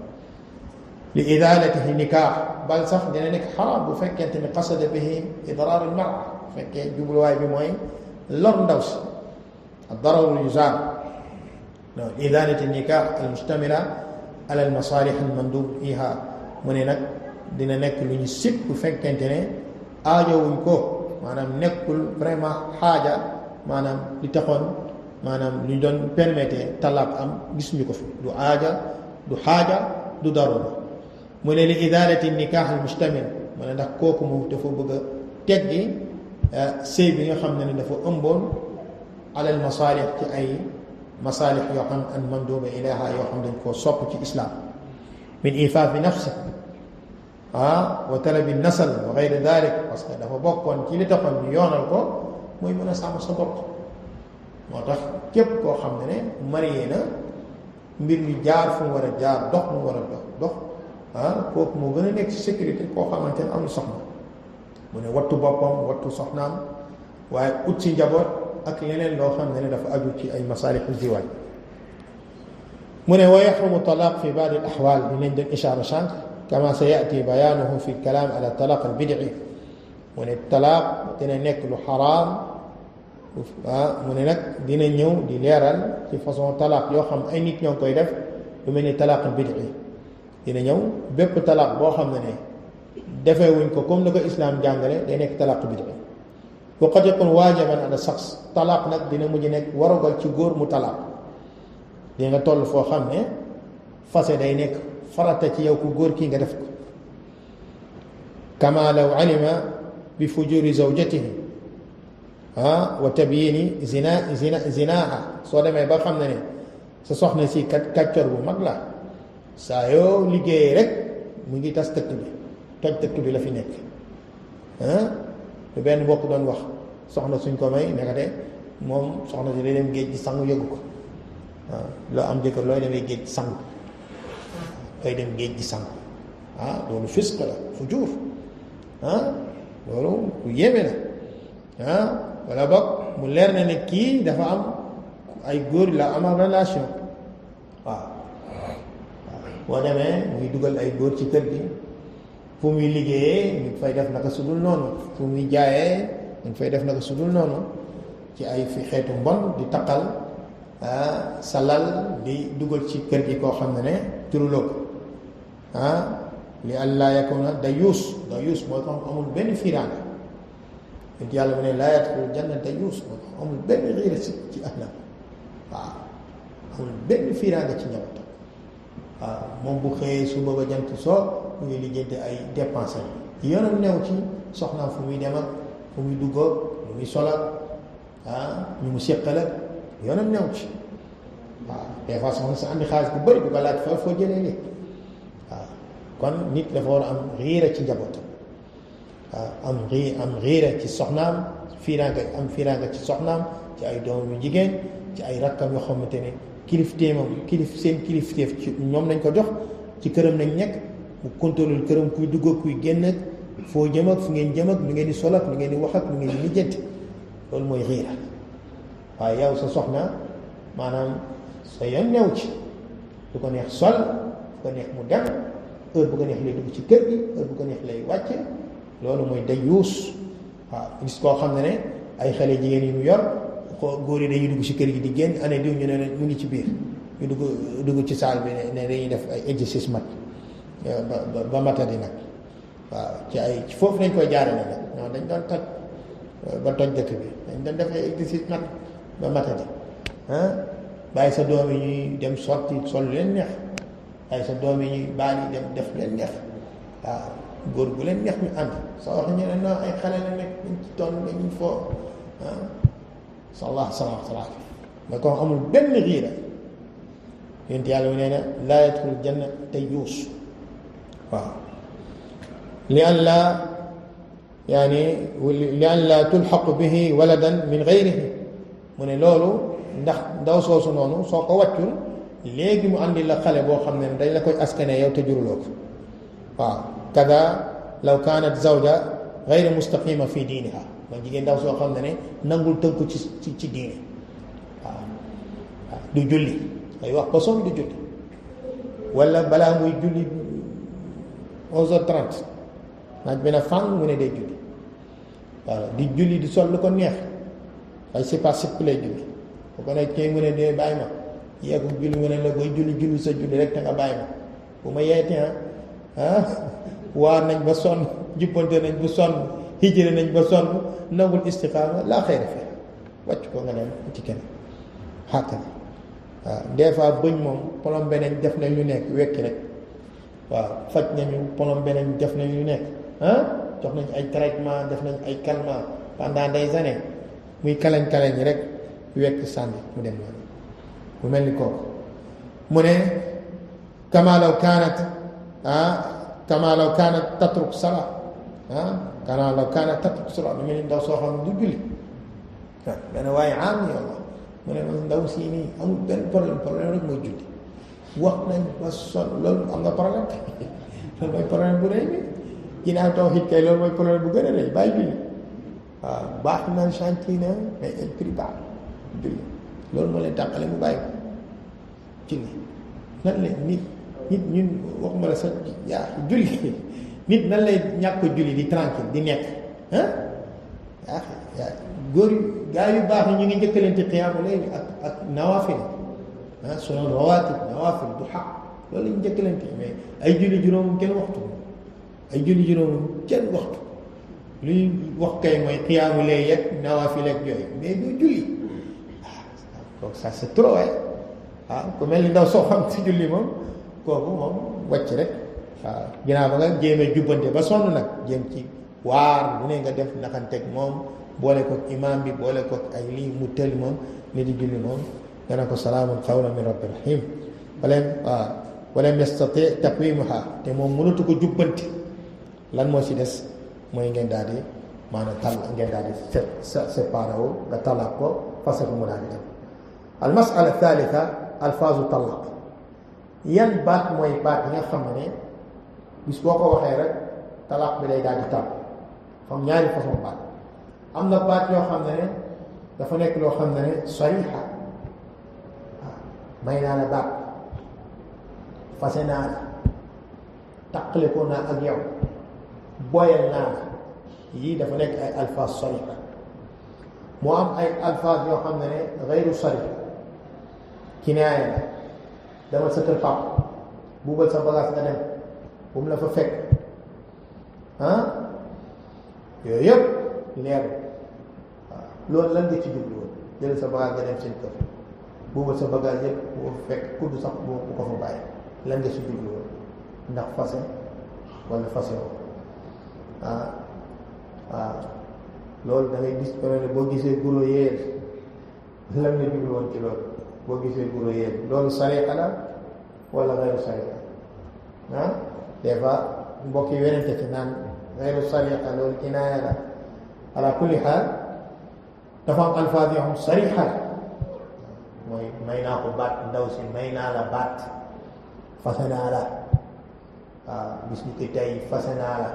li idaalatihi nikaax bal sax dina nekk xaraam bu fekkente ni qasada bihi idraar al mara bu fekkee jubluwaay bi mooy lor ndaw si ad dararul yuzaal non idaalati nikaax al mustamila ala al masaalih al mandub fiha mu ne nag dina nekk lu ñu sib bu fekkente ne aajowuñ ko maanaam nekkul vraiment xaaja maanaam li taxoon maanaam li doon permettre talaaq am gisuñu ko fi du aaja du xaaja du darura mu ne li idaalati nikaax al mustamil mu ne ndax kooku moom dafa bëgg a teggi sëy bi nga xam ne dafa ëmboon alal masaalix ci ay masaalix yoo xam an manduba ilayha yoo xam dañ koo sopp ci islam min ifaafi nafsi wa talabi nasal wa gayri dalik parce que dafa bokkoon ci li taxoon ñu yoonal ko mooy mën a sàmm sa bopp moo tax képp koo xam ne marié na mbir mi jaar fu mu war a jaar dox mu war a dox kooku moo gën a nekk ci sécurité koo xamante ne amul soxna mu ne wattu boppam wattu soxnaam waaye ut ci njaboot ak leneen loo xam ne dafa aju ci ay masaalixu ziwaaj mu ne wa yaxrumu talaaq fi baadi al axwaal bi nañ doon ishaara sànq kama sa yaati bayaanuhu fi kalaam ala talaaq al bid'i mu ne talaaq dina nekk lu xaraam mu ne nag dina ñëw di leeral ci façon talaaq yoo xam ay nit ñoo ngi koy def lu mel ni talaaq al bid'i dina ñëw bépp talaaq boo xam ne defee wuñ ko comme ni ko islam jàngale day nekk talaaq bid'i wa qad yakun waajiban ala shaxs talaaq nag dina mujj nekk warugal ci góor mu talaaq di nga toll foo xam ne fase day nekk farata ci yow ku góor kii nga def ko kama law alima bi fujuri zawjatihi wa tabyini zinaaha soo demee ba xam ne sa soxna si kàccor bu mag la saa yoo liggéeyee rek mu ngi tas dëkk bi toj dëkk bi la fi nekk lu benn mbokk doon wax soxna suñ ko may nekkate moom soxna si day dem géej gi sangu yëgu ko waaw loo am jëkkër looy demee géej gi sangu looy dem géej gi sangu loolu fisq la fujur loolu ku yéeme la wala boog mu leer na ne kii dafa am ay góor la am relation waaw boo demee muy dugal ay góor ci kër gi fu muy liggéeyee ñu fay def naka sudul noonu fu muy jaayee ñu fay def naka sudul noonu ci ay fi xeetu mbon di taqal sa lal di dugal ci kër gi koo xam ne turuloo ko li allah yakuna dayuus moo tax amul benn fiiraange nit yàlla mu ne laa yadxulu janna dayuus moo tax amul benn xiira ci ahlam waaw amul benn fiiraange ci njabootam waaw moom bu xëyee suba ba jant soo mu ngi lijjanti ay dépense yoonam new ci soxnaam fu muy dem ak fu muy duggoo lu muy solal ñu mu séqal ak yoonam new ci waaw des fois soxna sa andi xaalis bu bëri du ko laaj foo jëlee lii waaw kon nit dafa war a am xiira ci njabootam waaw am xiira ci soxnaam fiiraanga ci soxnaam ci ay doom yu jigéen ci ay rakkam yoo xamante ne seen kilifteef ci ñoom nañ ko jox ci këram nañ nekk mu contrôle këram kuy dugg ak kuy génn ak foo jëm ak fu ngeen jëm ak lu ngeen di sol ak lu ngeen di wax ak lu ngeen di lijjanti loolu mooy xiira waaye yow sa soxna maanaam sa yoon new ci lu ko neex sol lu ko neex mu dem heure bu ko neex lay dugg ci kër gi heure bu ko neex lay wàcce loolu mooy dayuus waaw gis koo xam ne ay xale jigéen yi mu yor góor yi dañuy dugg ci kër gi di génn année diw ñu ne mu ngi ci biir ñu dugg ci salle bi ne dañuy def ay exercice mat ba matadi nag waaw ci foofu lañ koy jaarale nag non dañ doon toj ba toj dëkk bi dañ doon def ay exercice mat ba matadi bàyyi sa doom yi ñuy dem sorti sol leen neex bàyyi sa doom yi ñuy baal yi dem def leen neex waaw góor gu leen neex ñu ànd soo wax ñu ne non ay xale la nekk dañ ci toll dañuy foo sallallahu salaam salaam mais comme amul benn xiira yonent yàlla nee na laa yadxul janna dayuus waaw li an laa tulxaqu bihi waladan min gayrihi mu ne loolu ndax ndaw soosu noonu soo ko wàccul léegi mu andi la xale boo xam ne dañ la koy askane yow te juruloo ko waaw kada law kaanat zawja gayra mustaqima fi diiniha mooy jigéen ndaw soo xam ne nangul tënku ci diine waaw du julli ay wax ba sonn du julli wala balaa muy julli 11h30 naaj bi na fang mu ne day julli waaw di julli di sol lu ko neex ay sipa sipp lay julli bu ko nekk kii mu ne dee bàyyi ma yeeku julli mu ne la booy julli sa julli rek te nga bàyyi ma bu ma yeete waar nañ ba sonn jubbante nañ ba sonn hijri nañ ba sonn nangul istiqaama laa xëy na fee wàcc ko nga dem ci kenn xàkk na waaw des fois bëñ moom plombé nañ def nañ lu nekk wekki rek waaw faj nañu plombé nañ def nañ lu nekk jox nañ ay traitement def nañ ay calmant pendant des années muy kalañ-kalañ rek wekk sànni mu dem noonu mu mel ni kooku mu ne kama law kaanat tatruk sala kama law kaanat tatruk sala lu mel ni ndaw soo xam ne du julli waaw benn waaye am yàlla mu ne ndaw si nii amul benn problème rek mooy julli wax nañ ba son loolu am nga problème loolu mooy problème bu rëy bi ginnaaw tawhid kay loolu mooy problème bu gën a rëy bàyyi julli waaw baax na chantier na mais el privat julli loolu moo leen tàqale mu bàyyi ko julli nan la nit ñun waxuma la sax julli nit nan lay ñàkk julli di tranquille di nekk góor gaa yu baax yi ñu ngi njëkkalante xiyaamu layl ak nawaafil sunan rawaatib nawaafil du xaq loolu la ñu njëkkalante mais ay julli juróom kenn waxtu luy wax kay mooy xiyaamu layl ak nawaafil ak yooyu mais du julli donc ça c'est trop ku mel ni ndaw soo xam si julli moom kooku moom wàcc rek waaw ginnaaw ba nga jéemee jubbante ba sonn nag jéem ci waar bu ne nga def naxanteeg moom boole ko imaam bi boole ko ay lii mu tël moom ni di julli moom nga ne ko salaamun qawlan min rabbir rahim walam yastati taqwimuha te moom mënatu ko jubbanti lan moo ci des mooy ngeen daal di maanaam ngeen daal di séparé wu nga talaak ko fase ko mu daal di dem. al masala thalitha alfaazu talaq. yan baat mooy baat yi nga xam ne bis boo ko waxee rek talaq bi day daal di tàbb. xam ñaari façon baat am na baat yoo xam ne dafa nekk loo xam ne sariha may naa la baat fase naa la taqale ko naa ak yow boyal naa la yii dafa nekk ay alfaaz sariha moo am ay alfaaz yoo xam ne gayru sariha kinaaya la demal sa kër pap buubal sa bagage nga dem bu mu la fa fekk yooyu yëpp leeru waaw loolu lan nga ci jublu woon jël sa bagage nga dem seen kër buubal sa bagage yëpp bu fekk kudd sax bu ko fa bàyyi lan nga ci jublu woon ndax fase wala fase woo waaw loolu da ngay gis ne boo gisee guro yéer lan nga jublu woon ci loolu boo gisee guro yéer loolu sariya la wala gayru sariya des fois mbokk yi werante ci naan gayru sariya loolu kinaaya la ala kulli xaal dafa am alfaaz yoo xam sariya la mooy may naa ko baat ndaw si may naa la baat fase naa la waaw bis ni ki tey fase naa la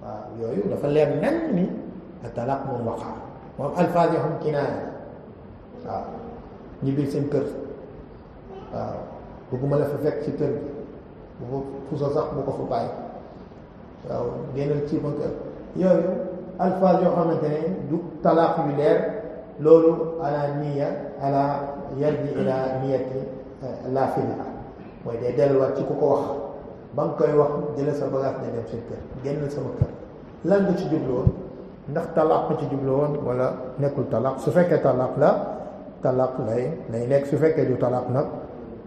waaw yooyu dafa leer nen ni talaq moom waqaa moom alfaaz yoo xam kinaaya la waaw ñibbil seen kër waaw bëgguma la fa fekk ci kër bi bu ko puso sax bu ko fa bàyyi waaw génnal ci ma kër yooyu alfaaz yoo xamante ne du talaq yu leer loolu ala niya ala yarji ila niyati la fiha mooy day delluwaat ci ku ko wax ba nga koy wax jëlee sa bagage ne dem seen kër génnal sama kër lan nga ci jublu woon ndax talaq nga ci jublu woon wala nekkul talaq su fekkee talaq la talaq lay nekk su fekkee du talaq nag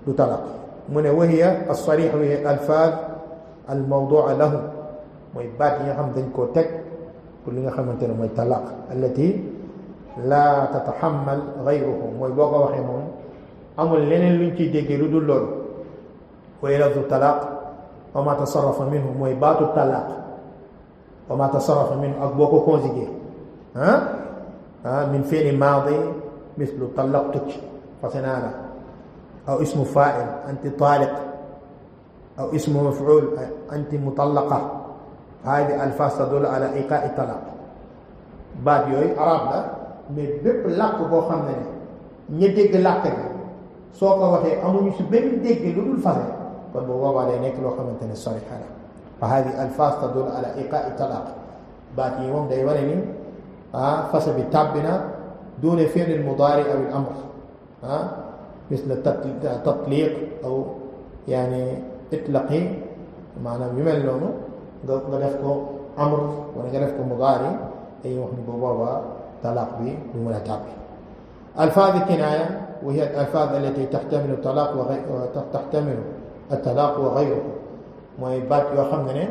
du talaq mu ne wa hiya as-sarih wa hiya alfaaz al-mawdu'a lahu mooy baat yi nga xam dañ koo teg pour li nga xamante ne mooy talaq allati la tatahammal ghayruhu mooy boo ko waxee moom amul leneen luñ ciy déggee lu dul loolu wa hiya lafzu talaq wa ma tasarrafa minhu mooy baatu talaq wa ma tasarrafa minhu ak boo ko conjugué min fi'li maadi mislu talaqtuk fase naa la aw ismu fa'il anti taliq aw ismu maf'ul anti mutallaqa hadi alfaaz tadullu ala iqaa'i talaq baat yooyu arab la mais bépp làkk boo xam ne ña dégg làkk bi soo ko waxee amuñu si benn dégg lu dul fase kon bu boobaa day nekk loo xamante ne sariha la fa hadi alfaaz tadullu ala iqaa'i talaq baat yi moom day wane ni fase bi tàbbi na دون فعل المضارع أو الأمر مثل تطليق أو يعني إطلقي معنى يمل لونه غرفكو أمر ولا غرفكو مضارع أي وحن بابا طلاق بي بمنا تابي ألفاظ الكناية وهي الألفاظ التي تحتمل الطلاق وتحتمل الطلاق وغيره mooy baat yoo xam ne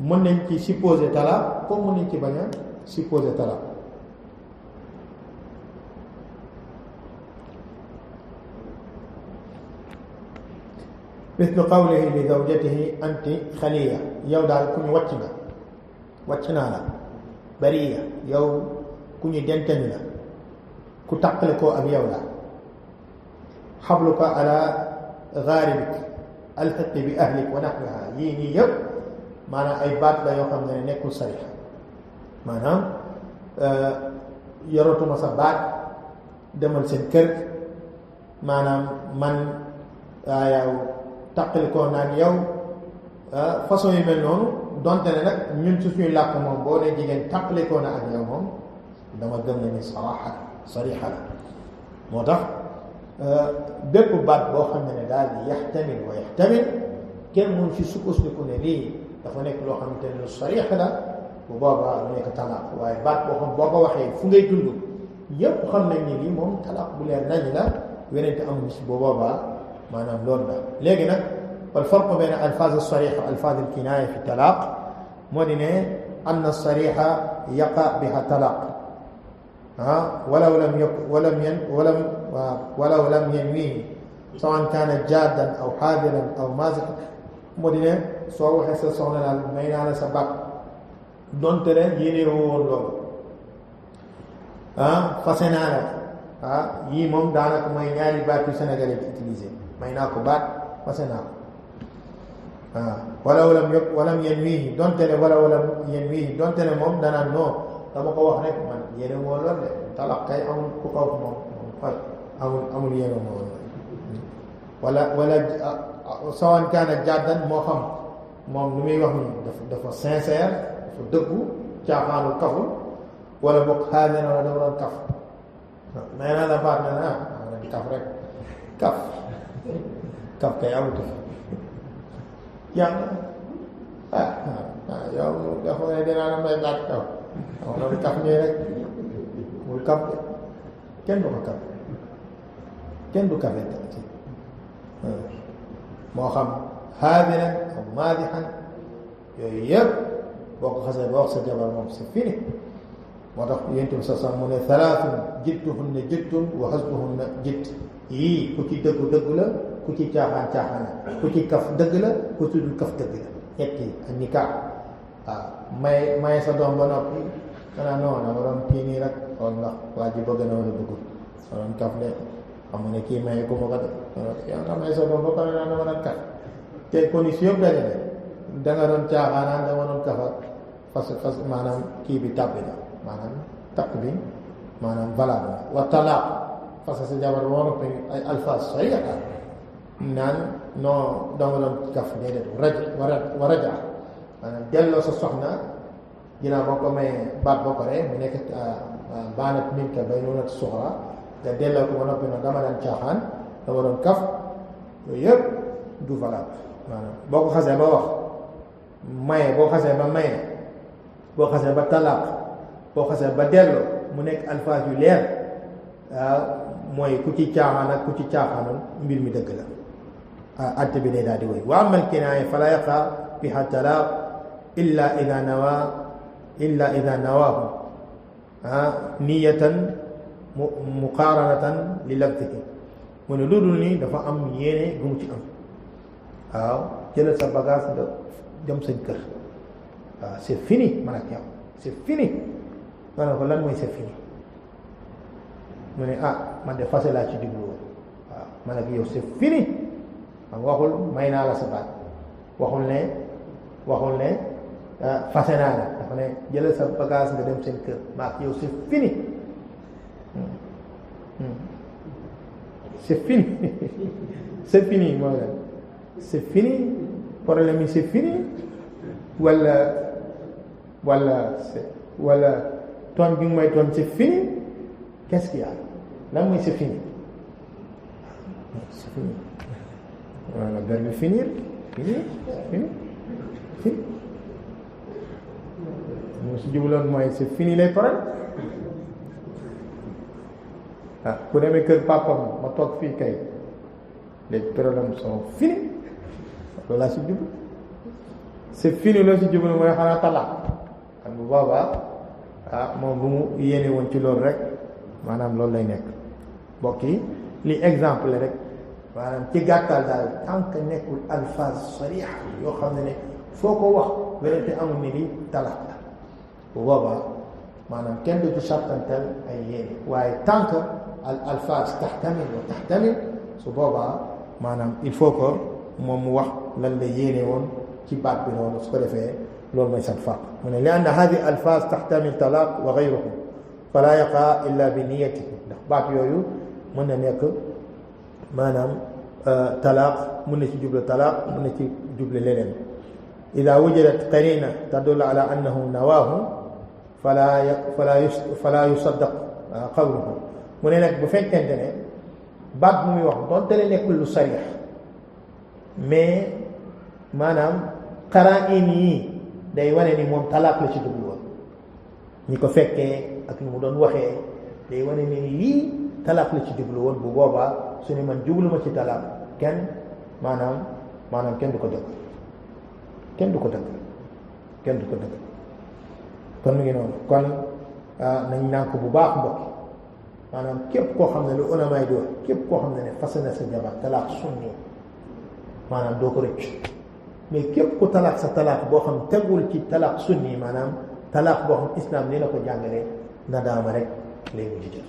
mën nañ ci supposer talaq comme mën nañ ci bañ a supposer talaq مثل قوله لزوجته أنت خلية yow daal ku ñu wàcc naa la bariya yow ku ñu denteñ la ku taqale koo ak yow la xabluka ala gharibik alxiqi bi ahlik wa nahwiha yii nii yëpp maanaam ay baat la yoo xam ne nekkul sarixa maanaam yorotuma sa baat demal seen kër maanaam man yow taqali koo naag yow façon yu mel noonu donte ne nag ñun su suñuy làkk moom boo dee jigéen taqali koo na ak yow moom dama gëm ne ni sarixa la moo tax bépp baat boo xam ne daal di yaxtamil wa yaxtamil kenn mun ci sukkandiku ne lii dafa nekk loo xamante ne lu sarix la bu boobaa lu nekk talaaq waaye baat boo xam boo ko waxee fu ngay dund yépp xam nañ ni lii moom talaaq bu leer nañ la wenente amuñu si bu boobaa maanaam loolu la léegi nag wal farq bayna alfaaz as-sariha wa alfaaz al-kinaaya fi talaaq moo di ne anna as-sariha yaqa biha talaaq ولو لم ينويه سواء كان جادا أو حاضرا أو مازقا moo di ne soo waxee sa soxna daal may naa la sa baat donte ne yéene woon loolu fase naa la yii moom daanaka mooy ñaari baat yu sénégalais di utiliser may naa ko baat fase naa ko walam yen wii donte ne walam yen wii donte ne moom danaan non dama ko wax rek man yéene moo lool de talaq kay amul ku kaw moom amul yéene moo lool wala sawan kaana jàddan moo xam moom lu muy wax ni dafa sincère dafa dëggu caaxaanul kaful wala bokk xaajana wala dafa doon kaf may naa la baat ne na kaf rek kaf kay amutu yàlla yow dafa ne dinaa la may baat kaf loolu kaf nii rek mul kaf kenn du ko kaf kenn du kafee ci moo xam xaabiran aw maadixan yooyu yëpp boo ko xasee ba wax sa jabar moom c'est fini moo tax yonent bi sa sam mu ne thalaatun jidduhunna jiddun wa hasbuhunna jidd yii ku ci dëggu dëgg la ku ci caaxaan caaxaan la ku ci kaf dëgg la ku ci dul kaf dëgg la ñett yi ak nikaa waaw may sa doom ba noppi xanaa non dama doon kii nii rek xool ndax waa ji bëgg na wala bëggul ma doon kaf de xam nga ne kii maye ko ma ko de yow nga may sa doom ba pare naa dama doon kaf te condition yëpp daje ne da nga doon caaxaanaan dama doon kafa fas maanaam kii bi tàbbi la maanaam takk bi maanaam valable wa talaaq parce que sa jabar boo noppi ay alphase sooy yaakaar naan non dama doon kaf déedéet wa raja maanaam delloo sa soxna ginnaaw boo ko mayee baat boo pare mu nekk baanat minka baynunat suxra nga delloo ko ba noppi nag dama daan caaxaan dama doon kaf yooyu yëpp du valable maanaam boo ko xasee ba wax maye boo xasee ba maye boo xasee ba talaaq boo xasee ba delloo mu nekk alphase yu leer mooy ku ci caaxaan ak ku ci caaxaanul mbir mi dëgg la atte bi day daal di wéy wa amal kinaaya fala yaqa fiha talaaq illa ida nawaahu niyatan muqaaranatan li lafdihi mu ne lu dul nii dafa am yéene gu mu ci am waaw jëlal sa bagage nga dem sañ kër waaw c'est fini man ak yow c'est fini ma ne ko lan mooy c'est fini mu ne man de fase laa ci jublu woon waaw man ak yow c'est fini xam waxul may naa la sa baat waxul ne fase naa la dafa ne jëlal sa bagage nga dem seen kër ma ak yow c'est fini c'est fini c'est fini mooy lan c'est fini problème yi c'est fini wala tooñ bi nga may tooñ c'est fini qu'est-ce qu'il y a lan mooy c'est fini c'est fini voilà verbe finir fini mu si jubloon mooy c'est fini les paroles ku demee kër papam ma toog fii kay les problèmes sont finis loolu laa si jublu c'est fini loo si jublu mooy xanaa talaaq xam bu boobaa moom bu mu yéene woon ci loolu rek maanaam loolu lay nekk mbokk yi li exemple rek maanaam ci gàttal daal tant que nekkul alphase sariha yoo xam ne foo ko wax wérante amul ni li talaaq la bu boobaa maanaam kenn du ci sartantal ay yéene waaye tant que al alphase taxtamil wa taxtamil su boobaa maanaam il faut que moom mu wax lan la yéene woon ci baat bi noonu su ko defee loolu mooy sat faq mu ne li anna hadi alphase taxtamil talaq wa gayruhu fala yaqa illa bi niyatihi ndax baat yooyu mën na nekk maanaam talaaq mën na ci juble talaaq mën na ci juble leneen ida wujidat qarina tadullu ala annahu nawaahu fala yusaddaq qawluhu mu ne nag bu fekkente ne baat bu muy wax doonte le nekkul lu sarix mais maanaam qara'in yi day wane ni moom talaaq la ci jublu woon ñi ko fekkee ak ni mu doon waxee day wane ni lii talaaq la ci jublu woon bu boobaa su ne man jublu ma ci talaaq kenn maanaam kenn du ko dëgg kenn du ko dëgg kon mu ngi noonu kon nañ naan ko bu baax mbokk maanaam képp koo xam ne lu ulamay di wax képp koo xam ne fase na sa jabar talaaq sunni maanaam doo ko rëcc mais képp ku talaaq sa talaaq boo xam tegul ci talaaq sunni maanaam talaaq boo xam islam ni la ko jàngalee nadaama rek lay mujj jël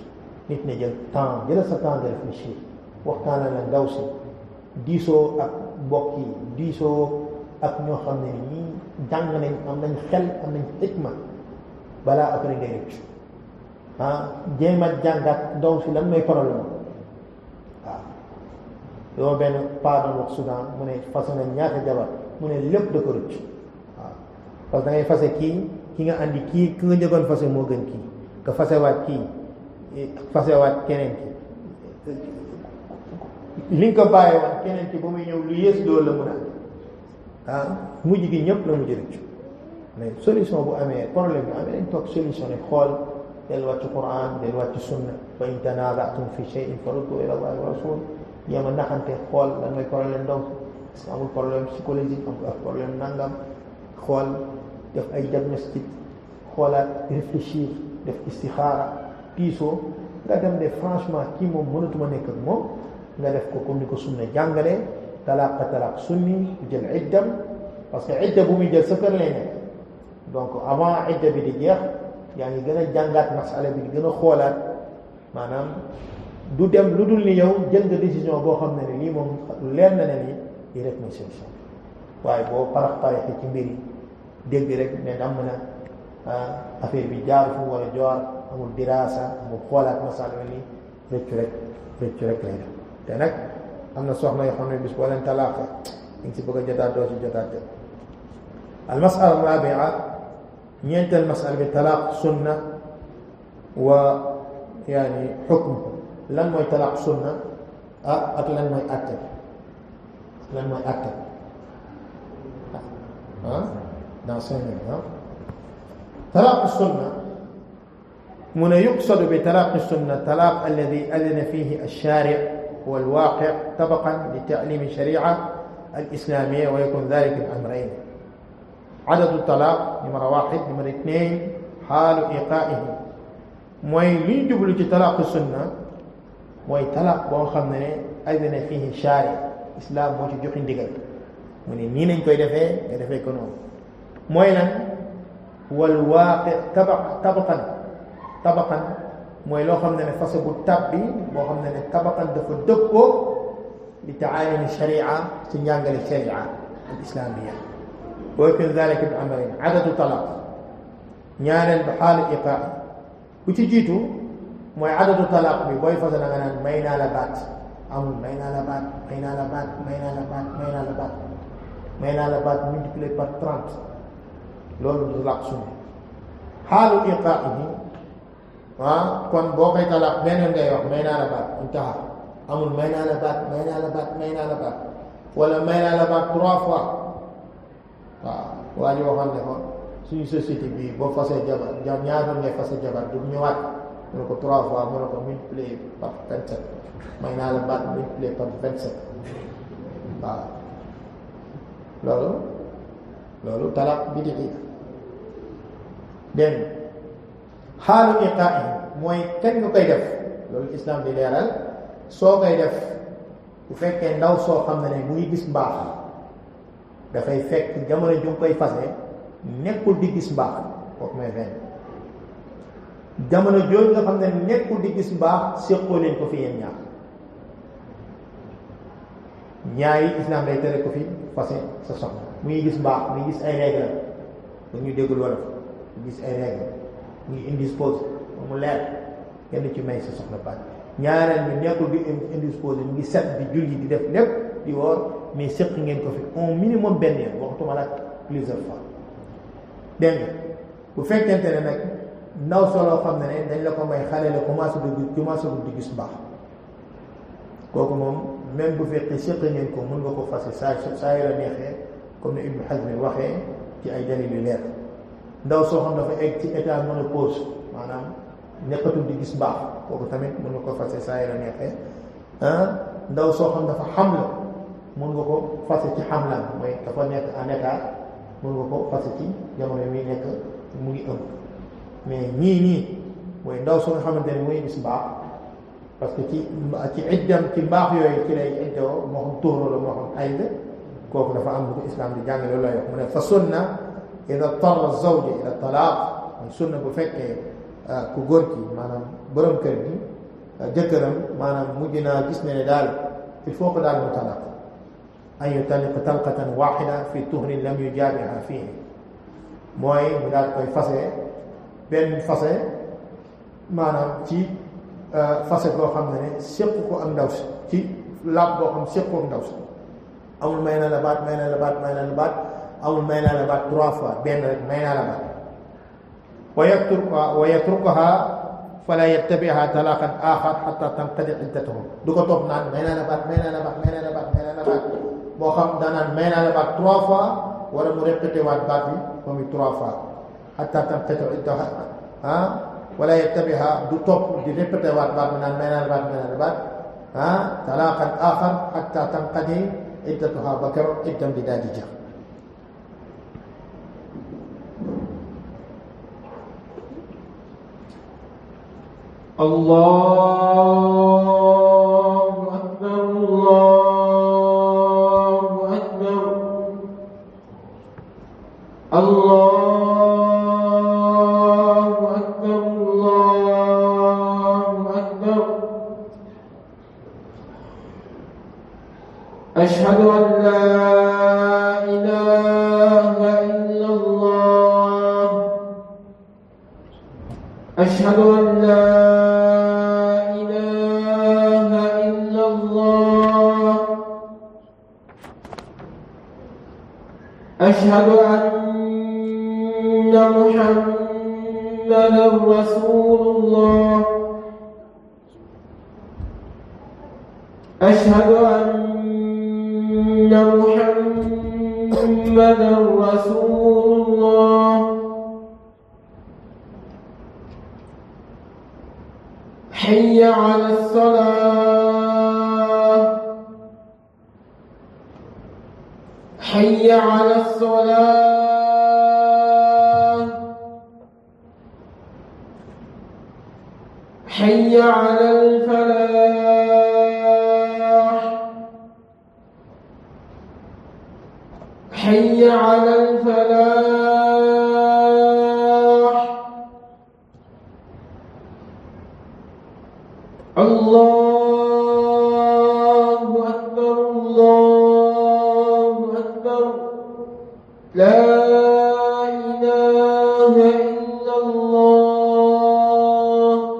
nit ne jël temps jëlal sa temps de réfléchir waxtaanal la ndaw si diisoo ak mbokk yi diisoo ak ñoo xam ne ñii jàng nañ am nañ xel am nañ xikma balaa après ngay rëccu jéem a jàngat ndaw si lan mooy problème waaw yow benn paa doon wax Soudan mu ne fas na ñaata jabar mu ne lépp da ko rëcc waaw parce que da ngay fase ki nga andi ki nga njëkkoon fase moo gën kii nga fasewaat kii fasewaat keneen ki li nga ko bàyyi woon keneen ki ba muy ñëw lu yées loolu la mun a mujj gi ñëpp la mujj rëccu mais solution bu amee problème bi amee dañ toog solutionné xool delluwaat ci Quran delluwaat ci sunna fa in tanaza'tum fi shay'in farudduhu ila Allahi wa rasul yéema naxante xool lan mooy problème ndaw parce que amul problème psychologique amul problème nangam xool def ay diagnostic xoolaat réfléchir def istixaara tiisoo nga dem ne franchement kii moom mënatuma nekk ak moom nga def ko comme ni ko sunna jàngalee talaaq sunni jël iddam parce que idda bu muy jël sa kër lay nekk donc avant idda bi di jeex yaa ngi gën a jàngaat masala bi di gën a xoolaat maanaam du dem lu dul ni yow jël nga décision boo xam ne lii moom leer na ne ni lii rek mooy solution waaye boo parax ci mbir yi dégg rek ne dam na affaire bi jaar fu mu war a joor amul diraasa amul xoolaat masala ni rëccu rek lay def te nag am na soxna yoo xam ne bis boo leen talaaqee di nga si bëgg a jotaat doo si jotaat al masala rabia ñeenteel masala bi talaaq sunna wa yaani xukm lan mooy talaaq sunna ak lan mooy atte dans 5 minutes talaaq sunna من يقصد بطلاق السنة طلاق الذي أذن فيه الشارع والواقع طبقا لتعليم الشريعة الإسلامية ويكون ذلك بأمرين عدد الطلاق نمرة 1 نمرة 2 حال إيقائه موي لي جبلو ci طلاق السنة موي طلاق boo xam ne أذن فيه الشارع islam moo ci joxe ndigal mu ne nii nañ koy defee nga defee ko noonu mooy lan wal waaqi tabaqan mooy loo xam ne fase bu tabbi boo xam ne tabaqan dafa dëppoo li taalimi sharia ci njàngale sharia al islamia wa yakun dalika bi amrayn adadu talaq ñaareel bi xaalu iqaa ku ci jiitu mooy adadu talaq bi booy fase na nga naan may naa la baat amul may naa la baat may naa la baat may naa la baat may naa la baat may naa la baat multiplié par 30 loolu du talaq sunna xaalu iqaa'ihi kon boo koy talaq beneen ngay wax may naa la baat intaha amul may naa la baat may naa la baat may naa la baat wala may naa la baat 3 fois waaw waa ji waxoon ne ko suñu société bi boo fasee jabar ñaar ngay fasee jabar du ñëwaat mu ne ko 3 fois mu ne ko multiplié par 27 may naa la baat multiplié par 27 waaw loolu talaq bi di dégg xaalu iqaa'i mooy kañ nga koy def loolu islam di leeral soo koy def bu fekkee ndaw soo xam ne muy gis mbaax dafay fekk jamono ju nga koy fase nekkul di gis mbaax kooku may fen jamono jooju nga xam ne nekkul di gis mbaax séqoo leen ko fi yéen ñaari islam day tere ko fi fase sa soxna muy gis mbaax muy gis ay règle ba ñu déggul wala gis ay règle muy indispose mu leer kenn ci may sa soxna baat ñaareel bi nekkul di indispose mu ngi set di julli di def lépp di woor mais séq ngeen ko fi au minimum benn yoon waxtuma la plusieurs fois dégg nga bu fekkente ne nag ndaw solo xam ne dañ la ko may xale la commencé di gis mbaax kooku moom même bu fekkee séq ngeen ko mën nga ko fase saa yu la neexee comme ne Ibnu Hazm waxee ci ay dalil yu leer ndaw soo xam dafa egg ci état ménopause maanaam nekkatul di gis mbaax kooku tamit mën nga ko fase saa yu la neexee ndaw soo xam dafa xam la mën nga ko fase ci xamlaan mooy dafa nekk en état mën nga ko fase ci jamono mi nekk mu ngi ëmb mais ñii mooy ndaw soo nga xamante ne muy gis mbaax parce que ci iddam ci mbaax yooyu ci lay iddoo moo xam tóoro la moo xam ayd kooku dafa am lu ko islam di jàngale loolu lay wax mu ne fa sunna ida tarra zawja ila talaaq mooy sunna bu fekkee ku góor ki maanaam borom kër gi jëkkëram maanaam mujj naa gis ne daal il faut que daal mu talaq an yutalliqa talqatan waxida fi tuhrin lam yujaabiha fihi mooy mu daal koy fase benn fase maanaam ci fase boo xam ne séq ko ak ndaw si ci laab boo xam séq ko ak ndaw si amul may na la baat may na la baat may na la baat amul may naa la baat 3 fois benn rek may naa la baat wa yatrukuha fala yattabiha talaqan axar xata tanqadi iddatuhu du ko topp naan may naa la baat may naa la baat may naa la baat may naa la baat moo xam danaan may naa la baat 3 fois wala mu répété waat baat bi moom it 3 fois xata tanqadi iddatuha wala yattabiha du topp di répété waat baat bi naan may naa la baat may naa la baat talaqan axar xata tanqadi iddatuha ba keroog iddam di daal di jeex. الله أكبر الله أكبر الله أكبر الله أكبر أشهد أن لا إله إلا الله أشهد أن لا أشهد أن محمدا رسول الله أشهد أن محمدا رسول الله حي على الصلاة حي على الصلاة حي على الفلاح حي على الفلاح الله أكبر الله أكبر لا إله إلا الله.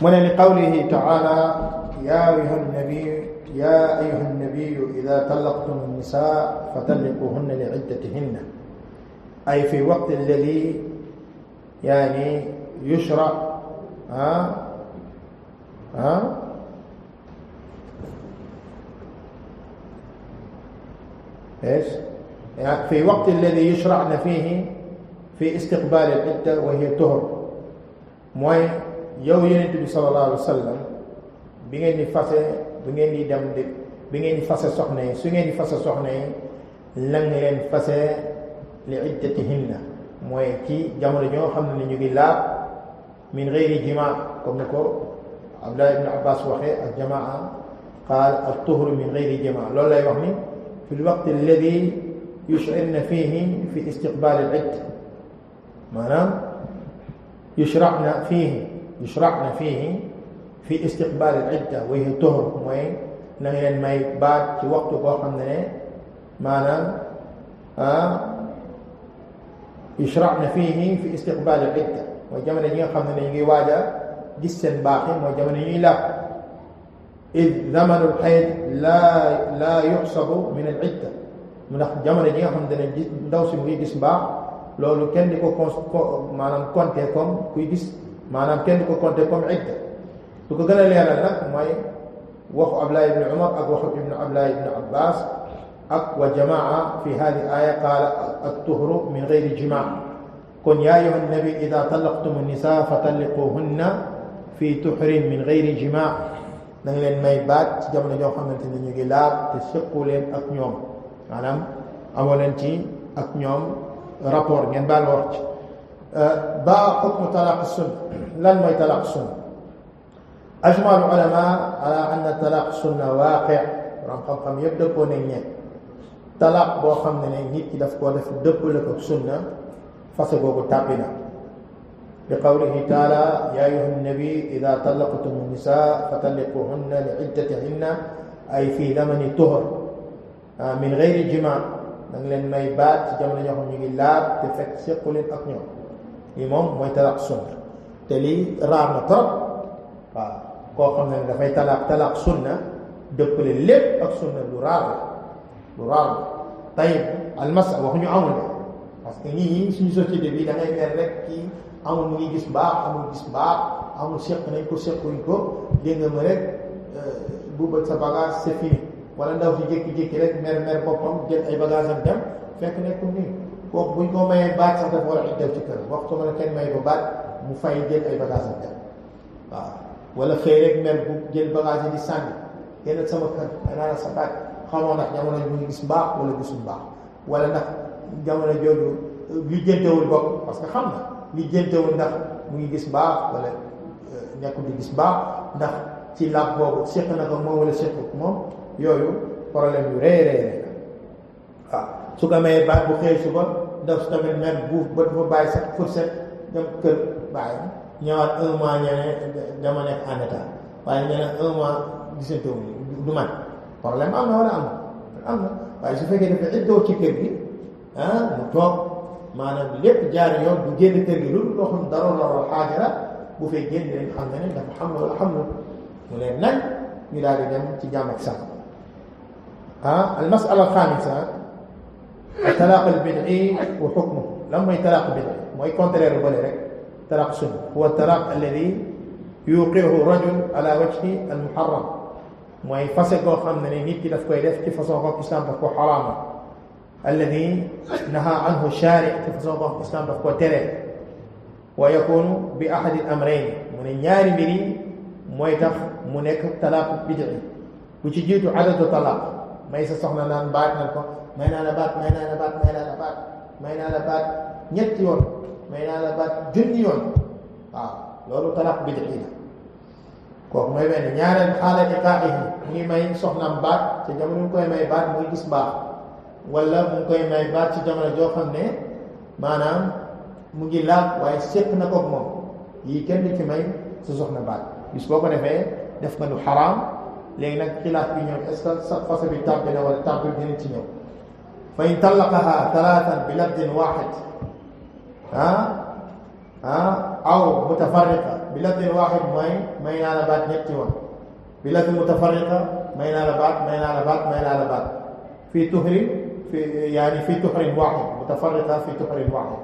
من لقوله تعالى يا أيها النبي إذا طلقتم النساء فطلقوهن لعدتهن أي في وقت الذي يعني يشرع ايش؟ يعني في وقت الذي يشرعن فيه في استقبال العدة وهي طهر mooy yow Yonent bi sallallahu alayhi wa sallam bi ngeen di fase bu ngeen di dem di bi ngeen di fase soxna yi su ngeen di fase soxna yi lan nga leen fase li iddatihinna mooy ci jamono ñoo xam ne ñu ngi laab min gayri jimaa comme ni ko Abdullah ibn Abbas waxee ak jamaa qaal at-tuhru min gayri jimaa loolu lay wax ni fi l-waqti alladi yush'irna fihi fi istiqbal al-idda maanaam يشرعنا فيه في استقبال العدة وهي طهر mooy na nga leen may baat ci waxtu boo xam ne maanaam يشرعنا فيه في استقبال العدة mooy jamono ji nga xam ne ñu ngi waaj a gis seen baax yi mooy jamono ñuy laab إذ زمن الحيض لا يحسب من العدة ndax jamono ji nga xam ne ndaw si mu ngi gis mbaax loolu kenn di ko maanaam compter comme kuy gis maanaam kenn di ko compter comme idda lu ko gën a leeral nag mooy waxu Abdullah ibn Umar ak waxu Abdullah ibn Abbas ak wa jamaa fi hadi aya qaala at-tuhru min gayri jimaa kon yaa ayyuha nabi ida talaqtum an-nisaa fa talliquhunna fi tuhrin min gayri jimaa na nga leen may baat ci jamono joo xamante ni ñu ngi laab te sëqu leen ak ñoom maanaam amoo leen ci ak ñoom rapport ngeen baal wax ci baa xukmu talaq sunna lan mooy talaq sunna أجمع العلماء على أن الطلاق سنة واقع ram xam-xam yëpp dëppoo nañ ne talaq boo xam ne nit ki daf koo def dëppale ko sunna fase boobu tàbbi na bi qawlihi taala ya ayuha nabi ida talaqtum nisa fatalliquhunna li iddatihinna ay fii lamani tuhur min gayri jima da nga leen may baat ci jamono ñoo xam ñu ngi laab te fekk séqu leen ak ñoom lii moom mooy talaq sunna te lii raar na trop waaw koo xam ne dafay talaq sunna dëppale lépp ak sunna lu raar la tayib almasa waxuñu amul de parce que ñii suñu société bi da ngay mel rek kii amul mu ngi gis baax amul séq nañ ko séquñ ko dégg nga ma rek buubat sa bagage c'est fini wala ndaw si jékki-jékki rek mer boppam jël ay bagage am dem fekk nekkul nii kooku buñ ko mayee baat sax dafa war a def ci kër waxtu ma ne kenn may ko baat mu fay jël ay bagage am dem waaw wala xëy rek mer bu jël bagage yi di sànni génn sama kër danaa la sa baat xamoo ndax jamono mu ngi gis mbaax wala gisul mbaax wala ndax jamono jooju lijjantewul bopp parce que xam na lijjantewul ndax mu ngi gis mbaax wala nekkul di gis mbaax ndax ci làpp boobu séq na ko moom wala séq ko moom yooyu problème yu rëy waaw su ko mayee baat bu xëy suba daf su tamit mer buuf ba dafa bàyyi sax fourchette dem kër bàyyi ñëwaat 1 mois ñene dama nekk en état waaye ñene 1 mois gisante wu du man problème am na wala am na waaye su fekkee dafa iddoo ci kër gi mu toog maanaam lépp jaar yoon du génn kër gi loolu loo xam dara la xaajara bu fay génn dañ xam ne dafa xam na wala xam na mu leen nag ñu daal di dem ci jàmm ak sax المسألة الخامسة الطلاق البدعي وحكمه لما يطلاق بدعي ما يكونترير بالك طلاق سنة هو الطلاق الذي يوقعه الرجل على وجه المحرم ما يفسق خمنا نيت كده في كيف فسق الإسلام بكو حرام الذي نهى عنه الشارع فسق الإسلام بكو تره ويكون بأحد الأمرين من ياري بري ما يتخ منك طلاق بدعي وتجيد عدد الطلاق may sa soxna naan baat nan ko may naa la baat ñetti yoon may naa la baat junni yoon waaw loolu talaq bid'i la kooku mooy benn ñaareel xaala iqaa'ihi mu ngi may soxnaam baat te jamono mu koy may baat muy gis baax wala mu ngi koy may baat ci jamono joo xam ne maanaam mu ngi laab waaye séq na koog moom yii kenn du ci may sa soxna baat bis boo ko defee def nga lu xaraam léegi nag xilaaf bi ñëw est-ce que sa fase bi tàbbi na wala tàbbi dina ci ñëw fa in tallaqaha talaatan bi lafdin waaxid aw mutafarriqa bi lafdin waaxid mooy may naa la baat ñetti yoon bi lafdin mutafarriqa may naa la baat fii tuxrin fii tuxrin waaxid mutafarriqa fii tuxrin waaxid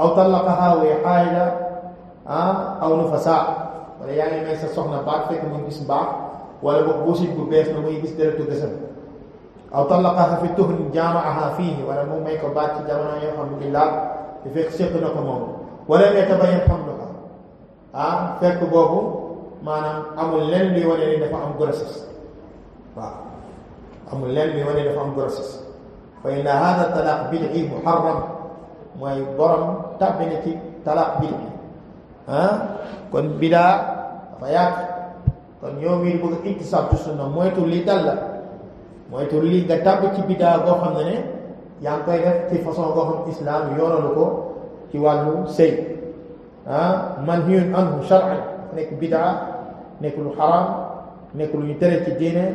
aw tallaqaha wa xaayida aw nufasaa wala yaa ngi may sa soxna baat fekk mu gis baax wala boog buusit bu bees na muy gis deretu gësam aw tallaqaha fi tuhrin jaamaaha fiihi wala mu may ko baat ci jamono yoo xam ngi laab te fekk séq na ko moom wala ne tabayyan hamluha fekk boobu maanaam amul lenn luy wane ni dafa am grossesse waaw amul lenn luy wane dafa am grossesse fa inna hada talaq bid'i muharram mooy borom tàbbi na ci talaq bid'i kon bidaa dafa yàq kon yow mii bëgg iktisab ci sunna moytu lii dal la moytu lii nga tàbb ci bidaa boo xam ne yaa ngi koy def ci façon boo xam islam yoonalu ko ci wàllu sëy manhiyun anhu shar'an nekk bidaa nekk lu xaraam nekk lu ñu tere ci diine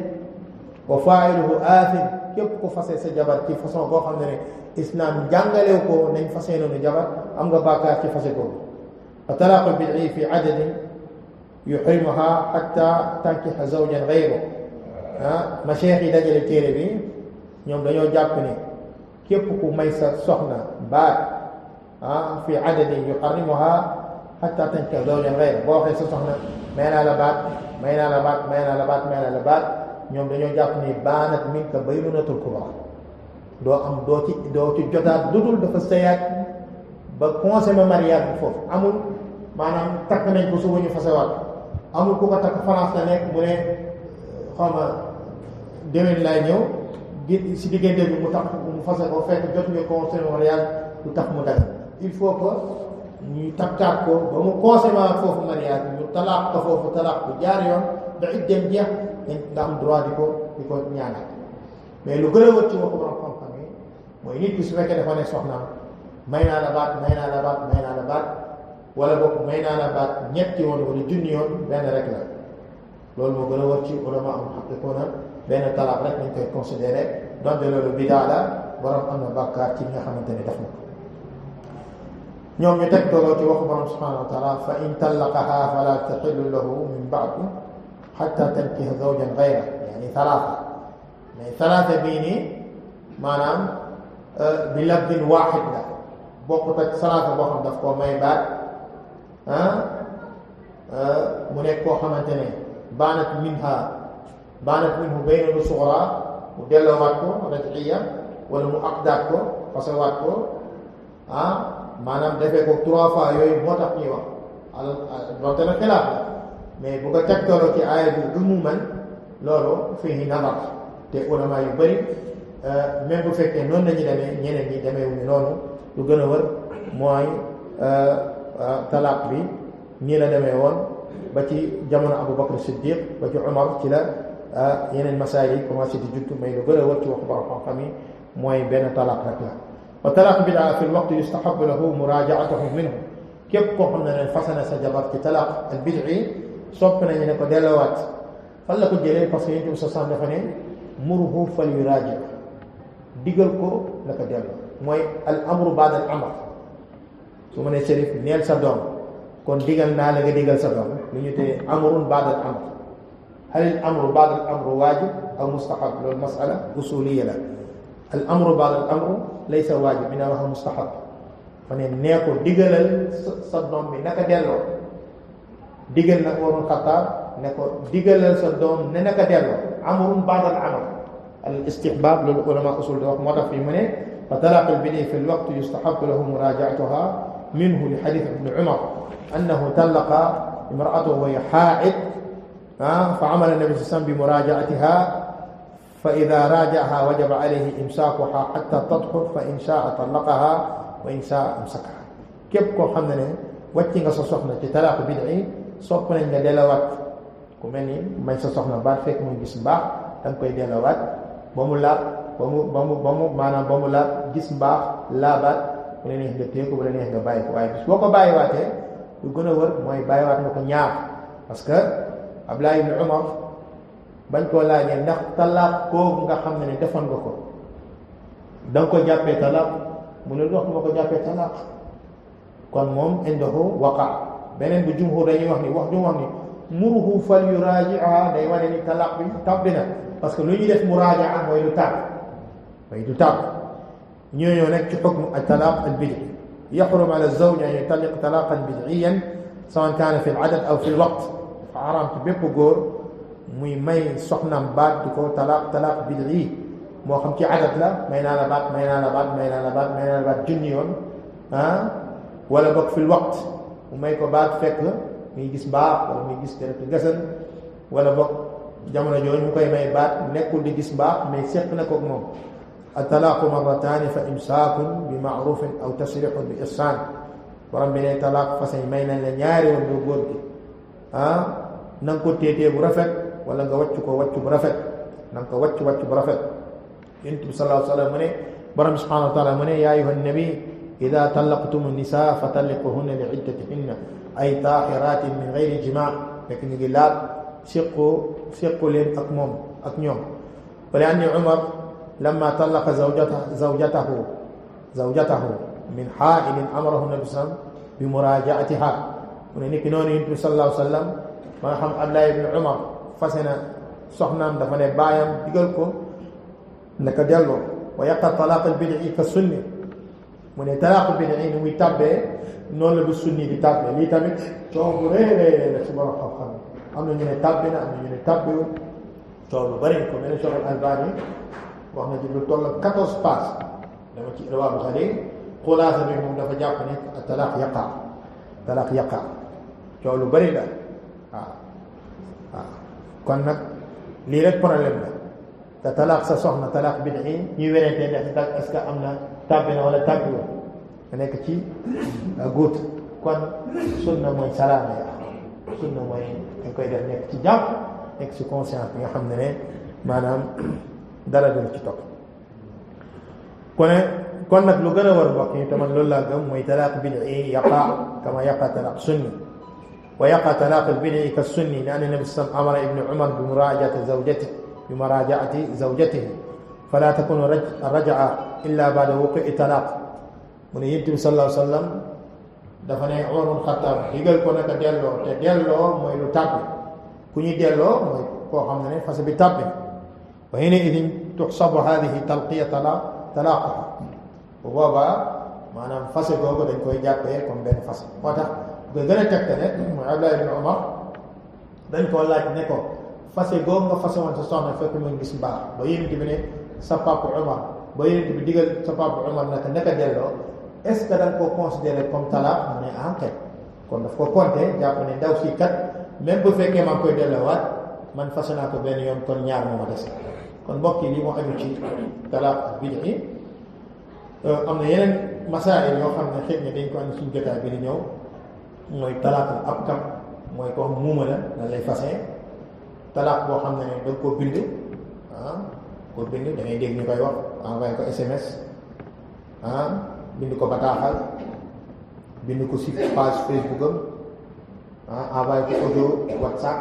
wa faa'iluhu aathim képp ko fase sa jabar ci façon boo xam ne islam jàngalew ko nañ fase noonu jabar am nga bàkkaar ci fase ko fa talaaqul bid'i fi adadin yuhrimuha hatta tankiha zawjan ghayru macheikh yi dajale téere bi ñoom dañoo jàpp ni képp ku may sa soxna baat fi adadin yuhrimuha hatta tankiha zawjan ghayru boo waxee sa soxna may naa la baat ñoom dañoo jàpp ni baanat minka baynunatul kubra doo ci jotaat lu dul dafa sëyaat ba consommé mariage bi foofu amul maanaam takk nañ ko suba ñu fasewaat amul ku ko takk France la nekk mu ne xaw ma déwén laay ñëw si diggante bi mu tax mu fase ko fekk jot nga consommé mariage lu tax mu dagg il faut que ñu takkaat ko ba mu conséquent foofu mariage ñu talaaq ko foofu talaaq bu jaar yoon ba iddeem jeex nga am droit di ko ñaanal mais lu gën a wër ci waxu borom xam-xam yi mooy nit ki su fekkee dafa ne soxnaam may naa la baat may naa la baat may naa la baat wala boog may naa la baat ñetti yoon wala junni yoon benn rek la loolu moo gën a wër ci ulama am xaqiqoona benn talaaq rek nañ koy considéré donte loolu bidaa la borom am na bàkkaar ci nga xamante ne def na ko ñoom ñu teg tooloo ci waxu borom subhanahu wa taala fa in tallaqaha fala taxillu lahu min baadu xatta tankiha zawjan gayra yani talaata mais talaata bii nii maanaam bi lafdin waaxid la bokkut ak salaata boo xam daf koo may baat mu nekk koo xamante ne baanat minhu bayna lu suxra mu delloowaat ko raj'iya wala mu aqdaat ko fasawaat ko maanaam defee ko 3 fois yooyu moo tax ñuy wax donte na xilaaf la mais bu ko tegtaloo ci aaya bi umuman loolu fii nadar te ulama yu bëri même bu fekkee noonu lañu demee ñeneen ñi demeewuñu noonu lu gën a wër mooy talaaq bi nii la demee woon ba ci jamono Abu Bakr Siddiq ba ci Umar ci la yeneen masaayil yi commencé di judd mais lu gën a wër ci waxu borom xam-xam yi mooy benn talaaq rek la wa talaaq bidaa fi lwaqti yustahabu lahu muraajaatuhu minhu képp koo xam ne leen fasana sa jabar ci talaaq al bid'i sopp nañu ne ko delloowaat fan la ko jëlee parce que yonent bi sallallahu alayhi wasallam dafa ne muruhu fal yuraaji digal ko la ko delloo mooy al amru baada al amr su ma nee Chérif neel sa doom kon digal naa la nga digal sa doom lu ñu tee amrun baada al amr hal al amru baada al amru waajib aw mustahab loolu masala usuliya la al amru baada al amru laysa waajib mi naa wax mustahab fa ne nee ko digalal sa doom bi naka delloo digal nag warul xattaar ne ko digalal sa doom ne naka delloo amrun baada al amr al istihbab loolu ulama usul di wax moo tax fii mu ne fa talaaq al bid'i fi lwaqti yustahabu lahu murajaatuha minhu li xadis ibni Umar annahu tallaqa imraatahu wa hiya haa'id fa amala nabi sallallahu alayhi wa sallam bi murajaatiha fa ida raajaha wajaba alayhi imsaakuha xatta tadxul fa in shaa tallaqaha wa in shaa amsakaha képp koo xam ne wàcc nga sa soxna ci talaaqu bid'i sopp nañ nga delawaat ku mel ni may sa soxna baat fekk muy gis mbaax da nga koy delawaat ba mu laab ba mu maanaam ba mu laab gis mbaax laabaat bu la neex nga téye ko bu la neex nga bàyyi ko waaye bis boo ko bàyyiwaatee lu gën a wër mooy bàyyiwaat nga ko ñaar parce que Abdullah ibn Umar bañ koo laajee ndax talaaq kooku nga xam ne defoon nga ko da nga ko jàppee talaaq mu ne wax ma ko jàppee talaaq kon moom indahu waqa beneen bu jumhur dañuy wax ni wax ju wax ni muruhu fal yuraaji'uha day wane ni talaaq bi tabbi na parce que lu ñuy def muraajaa mooy lu tàgg mooy du tàgg ñooñoo nekk ci xukmu al talaaq al bid'i yaxrum ala zawj an yutalliq talaaqan bid'iyan sawan kaana fi al adad aw fi al waqt dafa xaraam ci bépp góor muy may soxnaam baat di ko talaaq bid'i moo xam ci adad la may naa la baat may naa la baat may naa la baat may naa la baat junni yoon wala boog fi al waqt mu may ko baat fekk muy gis mbaax wala muy gis deret gasan wala boog jamono jooju mu koy may baat nekkul di gis mbaax mais seq na koog moom at-talaaqu marrataani fa imsaakun bi ma'ruufin aw tasriixun bi ihsaan borom bi ne talaaq fase may nañ la ñaari yoon doo góor gi na nga ko téetee bu rafet wala nga wàcc ko wàcc bu rafet na nga ko wàcc bu rafet yonent bi sallallahu alayhi wa sallam mu ne borom bi subhaanahu wa taala mu ne yaa ayyuhan nabi idaa tallaqtumu nisaa fa talliquhunna li iddatihinna ay taahiraatin min gayri jimaa fekk ñu ngi laal séqu leen ak moom ak ñoom wa li anni Umar lamma tallaqa zawjatahu min haa'ilin amarahu nabi sallam bi muraajaatiha mu ne niki noonu yonent bi sallallahu alayhi wa sallam ba nga xam Abdullah ibn Umar fase na soxnaam dafa ne baayam digal ko naka delloo wa yaqa talaaq al bid'i ka sunni mu ne talaaq bid'i ni muy tàbbee noonu la du sunni di tàbbee lii tamit coow bu rëy la ci borom xam-xam am na ñu ne tàbbi na am na ñu ne tàbbiwul coow lu bëri ko mel ne Cheikh Al-Albani wax na ci lu toll 14 pages dama ci Riwaa'ul Ghalil xulaasa bi moom dafa jàpp ne talaaq yaqa coow lu bëri la waaw kon nag lii rek problème la te talaaq sa soxna talaaq bid'i ñuy werante ndax est-ce que am na tàbbi na wala tàbbiwul nga nekk ci góot kon sunna mooy salaama ya sunna mooy dañ koy def nekk ci jàmm nekk ci conscience bi nga xam ne maanaam dara du ci topp kon nag lu gën a war mbokk yi te man loolu laa gëm mooy talaaq bid'i yaqa kama yaqa talaaq sunni wa yaqa talaaq al-bid'i ka sunni li anna nabi sallallahu alayhi wa sallam amara ibnu umar bi murajaati zawjatihi fala takunu rajaa illa ba'da wuqu'i talaaq mu ne yonent bi sallallahu alayhi wa sallam dafa ne Umar ibn Xattaab digal ko naka delloo te delloo mooy lu tàbbi ku ñuy delloo mooy koo xam ne fas bi tàbbi wa hina idin tuxsabu hadihi talqiya talaaquha bu boobaa maanaam fase googu dañ koy jàppee comme benn fase moo tax nga gën a tegtale mooy Abdullah ibn Umar dañ koo laaj ne ko fase googu nga fase woon sa soxna fekk mu ngi gis mbaax ba yonent bi ne sa papa Umar ba yonent bi digal sa papa Umar naka delloo est-ce que da nga koo considéré comme talaaq mu ne enquête kon daf ko compté jàpp ne ndaw si kat même bu fekkee maa ngi koy delloowaat man fase naa ko benn yoon kon ñaar moo ma des kon mbokk yi lii moo aju ci talaaq ak bid'i am na yeneen masaa'il yoo xam ne xëy na dañ ko andi suñu jotaay bi di ñëw mooy talaaqul abkam mooy ko muuma la dañ lay fase talaaq boo xam ne da nga koo bind koo bind da ngay dégg ñu koy wax envoyé ko SMS bind ko bataaxal bind ko si page Facebook am envoyé ko audio WhatsApp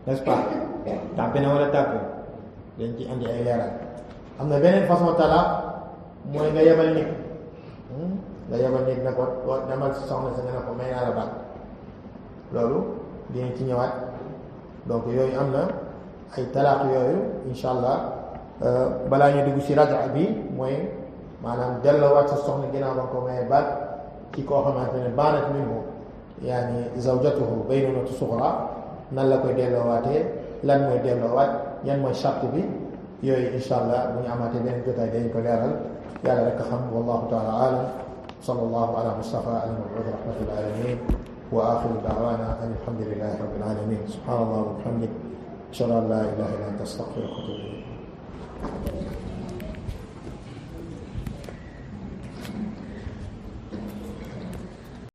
n'est-ce pas tàppe na wala tàppe dañ ci andi ay leeral am na beneen façon talaaq mooy nga yebal nit ne ko demal si soxna sa nga ne ko may naa la baat loolu dinañ ci ñëwaat donc yooyu am na ay talaaq yooyu insha allah balaa ñu dugg si raja bi mooy maanaam delloowaat sa soxna ginnaaw ba ko maye baat ci koo xamante ne baanat minhu yaani zawjatuhu baynunatu suxra nan la koy delloowaatee lan mooy delloowaat yan mooy charte bi yooyu insha allah bu ñu amaatee beneen jotaay dañ ko leeral yàlla rek a xam wallahu taala alam sallallahu ala mustafa al mab'uth rahmatul alamin wa akhiru da'wana alhamdulillahi rabbil alamin subhanallah wa bihamdik ashhadu an la ilaha illa anta astaghfiruka wa atubu ilayk